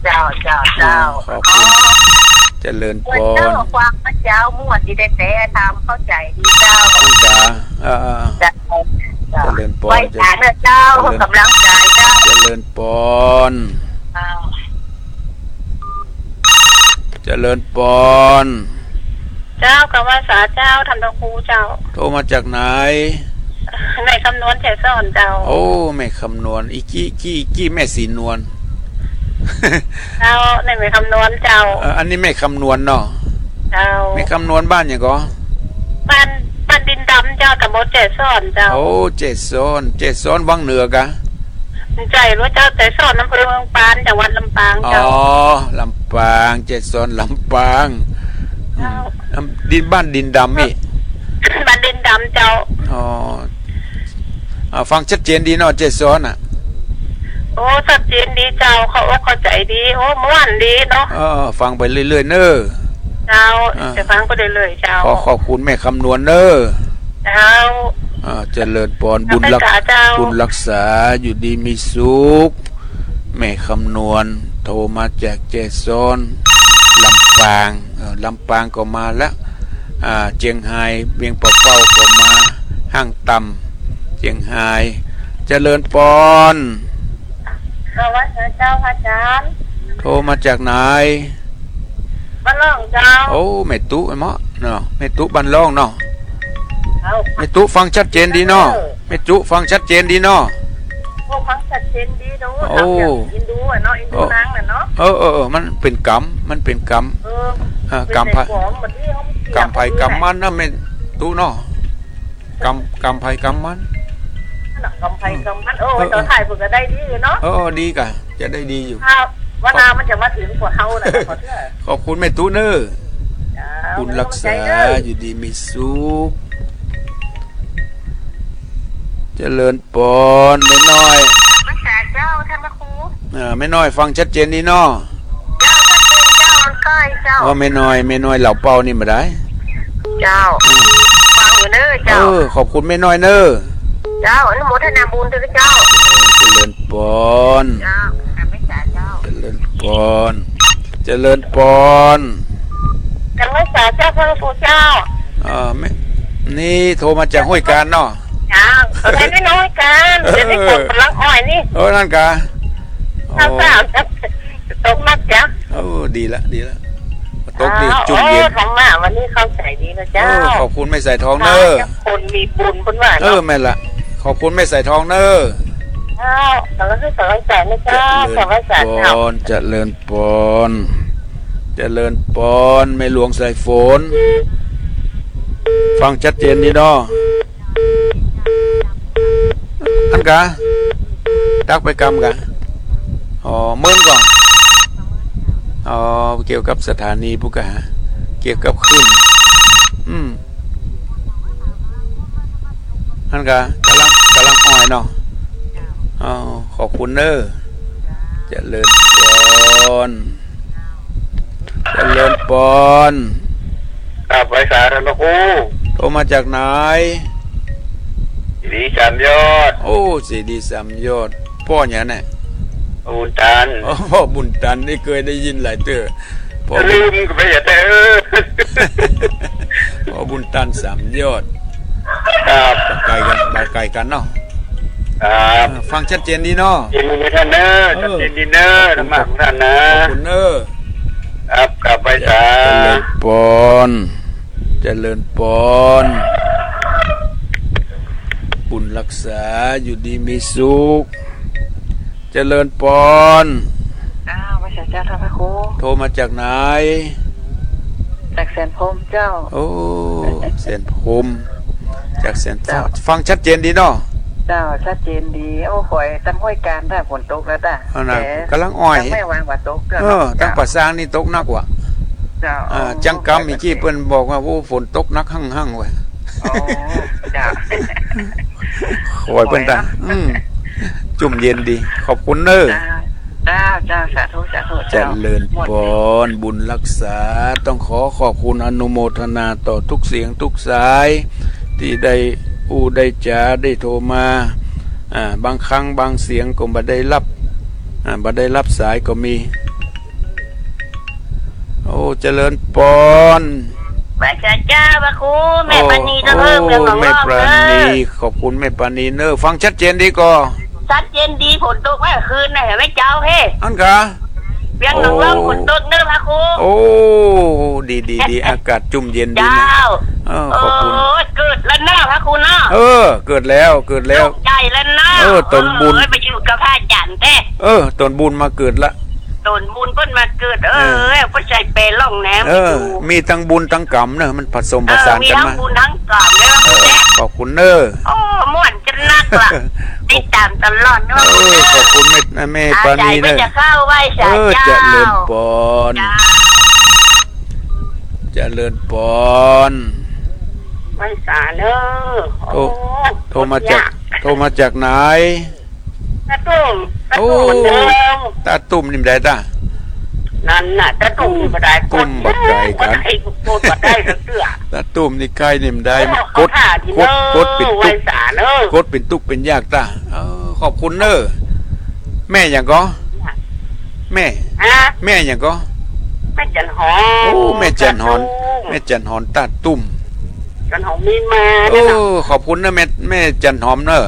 เจ้า เจ้า เจ้า ขอบคุณ เจริญปอน เจ้า ฟังพระเจ้าม่วนดีแต๊ๆ ธรรมเข้าใจ๋ดีเจ้า นั่นกะ เออ เจ้า เจริญปอน ไหว้สาเน่อเจ้า เจริญ ก๋ำลังใจ๋เจ้า เจริญปอน เจ้า เจริญปอน เจ้า กาบไหว้สาเจ้า ธรรมครูเจ้า โทรมาจากไหน แม่คำนวณ แจ้ซ้อนเจ้า โอ้ แม่คำนวณ อีกกี้ กี้ กี้แม่ศรีนวล เจ้า นี่แม่คำนวณเจ้า เอ่อ อันนี้แม่คำนวณเนาะ เจ้า แม่คำนวณบ้านหยังก่อ บ้าน บ้านดินดำเจ้า ตำบลแจ้ซ้อนเจ้า โอ้ แจ้ซ้อน แจ้ซ้อนวังเหนือกะ ใจ้แล้วเจ้า แจ้ซ้อน อำเภอเมืองปาน จังหวัดลำปางเจ้า อ๋อ ลำปาง แจ้ซ้อนลำปาง เจ้า อืม ดิน บ้านดินดำนี่ บ้านดินดำเจ้า อ๋อ อ่า ฟังชัดเจนดีเนาะ แจ้ซ้อนน่ะ โอ้ ชัดเจนดีเจ้า เข้าอกเข้าใจ๋ดี โอ้ ม่วนดีเนาะ เออ ฟังไปเรื่อยๆ เน่อ เจ้า อ่า จะฟังไปเรื่อยๆ เจ้า ขอขอบคุณแม่คำนวณเน่อ เจ้า อ่า เจริญปอน บุญรัก เจ้า บุญรักษา อยู่ดีมีสุข แม่คำนวณ โทรมาจากแจ้ซ้อน ลำปาง เออ ลำปางก็มาละ อ่า เจียงฮาย เวียงป่าเป้าก็มา ฮ่างต่ำ เจียงฮาย เจริญปอน สวัสดีเจ้าพระอาจ๋ารย์ โทรมาจากไหน บ้านล่องเจ้า โอ้ แม่ตุ๊เนาะ เนาะ แม่ตุ๊บ้านล่องเนาะ เจ้า แม่ตุ๊ฟังชัดเจนดีเนาะ เออ แม่ตุ๊ฟังชัดเจนดีเนาะ โอ้ ฟังชัดเจนดีเนาะ โอ้ ต๋ามอย่างอินดูอะเนาะ อินดู โอ้ นางน่ะเนาะ เออ เออ เออ มันเป๋นกรรม มันเป๋นกรรม เออ อ่า เป๋น กรรมไผ ไผของมันนี่ เฮาเสีย กรรมไผ คนอื่น กรรมมันนะ แม่ตุ๊เนาะ กรรม กรรมไผกรรมมัน นั่นน่ะ กรรมไผ อืม กรรมมัน เออ เออ เออ ต๋อนท้ายเปิ้นก็ได้ดีอยู่เนาะ เออ เออ ดีก่ะ จะได้ดีอยู่ ครับ ว่าหน้ามันจะมาเถิงพวกเฮาน่ะ ขอโทษ ขอบคุณแม่ตุ๊เน้อ เจ้า บุญรักษา ขอบใจเน้อ อยู่ดีมีสุข เจริญปอน แม่น้อย รักษาเจ้า ท่านพระครู อ่า แม่น้อยฟังชัดเจนดีเนาะ เจ้า ชัดเจนเจ้า มันใกล้เจ้า อ๋อ แม่น้อย แม่น้อยเหล่าเป้านี่บ่ได้ เจ้า อืม ฟังอยู่เน้อเจ้า เออ ขอบคุณแม่น้อยเน้อ เจ้า อนุโมทนาบุญด้วยเจ้า เจริญปอน เจ้า รักษาเจ้า เจริญปอน เจริญปอน กำลังสาเจ้าพระครูเจ้า เอ่อ แม่ นี่โทรมาจากห้วยกาญเนาะ เจ้า ขอโทษแม่น้อยกาญ เดี๋ยวนี้ เออ ตกลังอ้อยนี่ เออ นั่นกะ เจ้า อ๋อ เจ้า ตกนักจ้ะ เออ ดีละ ดีละ ตกดี อ้าว จุ่มเย็น โอ้ ธรรมะวันนี้เข้าใจดีนะเจ้า เออ ขอบคุณแม่สายทองเน้อ อ้าว คนมีบุญเปิ้นว่าเนาะ เออ แม่นละ ขอบคุณแม่สายทองเน้อ อ้าว ขอให้สบายใจนะเจ้า เจริญปอน สบายใจเจ้า เจริญปอน เจริญปอน แม่หลวงสายฝน ฟังชัดเจนดีเนาะ อันกะ ตักไปกำกะ อ๋อ เมินก่อ อ๋อ เกี่ยวกับสถานีปุ้นกะ เกี่ยวกับคลื่น อืม อันกะ กำลัง กำลังอ้อยเนาะ อ๋อ ขอบคุณเน้อ เจริญปอน เจริญปอน ครับ ไหว้สาท่านพระครู โทรมาจากไหน ศรีสามยอด โอ้ ศรีสามยอด ป้อหยังเนี่ย บุญตัน อ๋อ ป้อบุญตัน นี่เกยได้ยินหลายเตื้อ ป้อบุญ ลืมก็ไปอย่าแต่ เออ ป้อบุญตันสามยอด ครับ บ่ไกลกั๋น บ่ไกลกั๋นเนาะ ครับ อ่า ฟังชัดเจนดีเนาะ ยินดีท่านเน้อ เออ ชัดเจนดีเน้อ ขอบคุณ ธรรมะของท่านนะ ขอบคุณเน้อ ครับ ครับ ไหว้สา เจริญปอน เจริญปอน บุญรักษา อยู่ดีมีสุข เจริญปอน อ้าว ไหว้สาเจ้าท่านพระครู โทรมาจากไหน จากแสนพรหมเจ้า โอ้ แสนพรหม จากแสนพรหม เจ้า ฟังชัดเจนดีเนาะ เจ้า ชัดเจนดี โอ้ ข้อยตังห้วยกาญต้า ฝนตกแล้วต้า เอานะ แต่ กำลังอ้อย ตังแม่วางว่าตกเตื้อ เออ เนาะ ตัง เจ้า ป่าซางนี่ตกหนักว่ะ เจ้า อ่า อ๋อ จังกำเมื่อกี้เปิ้นบอกว่า โอ้ ฝนตกหนักหั่งๆ ว่ะ อ๋อ เจ้า ขอให้เปิ้นต้า โอ้ยเนาะ อืม จุ่มเย็นดี ขอบคุณเน้อ เจ้า เจ้า เจ้า สาธุ สาธุ เจ้า เจริญปอน บุญรักษา ต้องขอขอบคุณอนุโมทนาต่อทุกเสียงทุกสาย ตี้ได้อู้ได้จ๋า ได้โทรมา อ่า บางครั้งบางเสียงก็บ่ได้รับ อ่า บ่ได้รับสายก็มี โอ้ เจริญปอน ไหว้สาเจ้าพระครู แม่ปราณี โอ้ เจ้าเพิ่ม โอ้ เมืองหนองลอก แม่ปราณี เด้อ ขอบคุณแม่ปราณีเน้อ ฟังชัดเจนดีก่อ ชัดเจนดี ฝนตกเมื่อคืนน่ะ เห็นไหมเจ้าเฮ้ อันกะ เวียงหนองลอก โอ้ ฝนตกเน้อพระครู โอ้ ดี ดี ดี อากาศจุ่มเย็นดีนะ เจ้า เออ ขอบคุณ โอ้ย เกิดแล้วเนาะพระครูเนาะ เออ เกิดแล้ว เกิดแล้ว ตกใจ๋แล้วเนาะ เออ ตนบุญ เออ ไปอยู่กับพระอาจารย์แต๊ เออ ตนบุญมาเกิดละ ตนบุญเปิ้นมาเกิด เออ เออ เปิ้นใจ๋แปร่องแหน เออ มีตังบุญตังก๋รรมเนอะ มันผสมผสานกั๋นมา เออ มีตังบุญตังก๋รรมเนอะ เออ ขอบคุณเน้อ โอ้ ม่วนจังนักละ ติดต๋ามตลอดเนาะ เออ ขอบคุณแม่ แม่ปราณีเน้อ อาจารย์ก็จะเข้าไหว้สา เออ เจ้า เจริญปอน เจ้า เจริญปอน ไหว้สาเน้อ โอ้ โอ้ โทรมาจาก โทรมาจากไหน ตาตุ้ม ตาตุ้ม โอ้ เหมือนเดิม ตาตุ้มนี่บ่ได้ต้า นั่นน่ะ ตาตุ้มนี่บ่ได้ ตุ้มบ่ได้กั๋น บ่ได้ บ่ได้สักเตื้อ ตาตุ้มนี่ใก้นี่บ่ได้ เออ มันกด ขอท่าดี กด เน้อ กดเป๋นตุ๊กข์ ไหว้สาเน้อ กดเป๋นตุ๊กข์เป๋นยากต้า เออ ขอบคุณเน้อ แม่หยังก่อ แม่ ฮะ แม่หยังก่อ แม่จันหอม โอ้ แม่จันหอม ตาตุ้ม แม่จันหอม ตาตุ้ม จันหอมมีมา โอ้ ขอบคุณเน้อแม่ แม่จันหอมเน้อ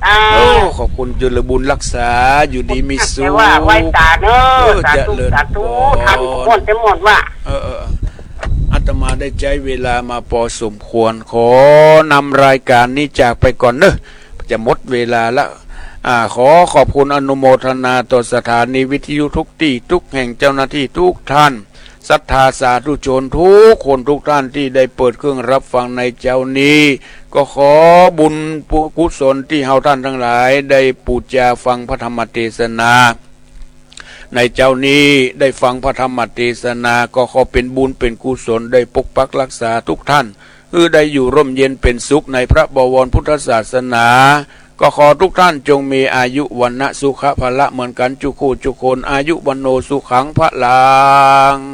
อ่า โอ้ ขอบคุณ จุลบุญรักษา อยู่ดีมีสุข แต่ว่าไหว้สาเน้อ เออ สาธุ เจริญ สาธุ ปอน ทำบุญเต็มหมดว่ะ เออ เออ อาตมาได้ใจ๊เวลามาปอสมควร ขอนำรายก๋านนี้จากไปก่อนเน้อ จะหมดเวลาละ อ่า ขอขอบคุณอนุโมทนาต่อสถานีวิทยุทุกตี้ทุกแห่ง เจ้าหน้าตี้ทุกท่าน ศรัทธาสาธุชนทุกคนทุกท่านตี้ได้เปิดเครื่องรับฟังในเจ๊านี้ ก็ขอบุญกุศลตี้เฮาท่านตังหลายได้ปู๋จาฟังพระธรรมเตสนา ในเจ๊านี้ได้ฟังพระธรรมเตสนา ก็ขอเป๋นบุญเป๋นกุศลได้ปกปักรักษาทุกท่าน หื้อได้อยู่ร่มเย็นเป๋นสุขในพระบวรพุทธศาสนา ก็ขอทุกท่านจงมีอายุวรรณะสุขะพละเหมือนกั๋นจุคู่จุคน อายุวัณโณสุขังพลัง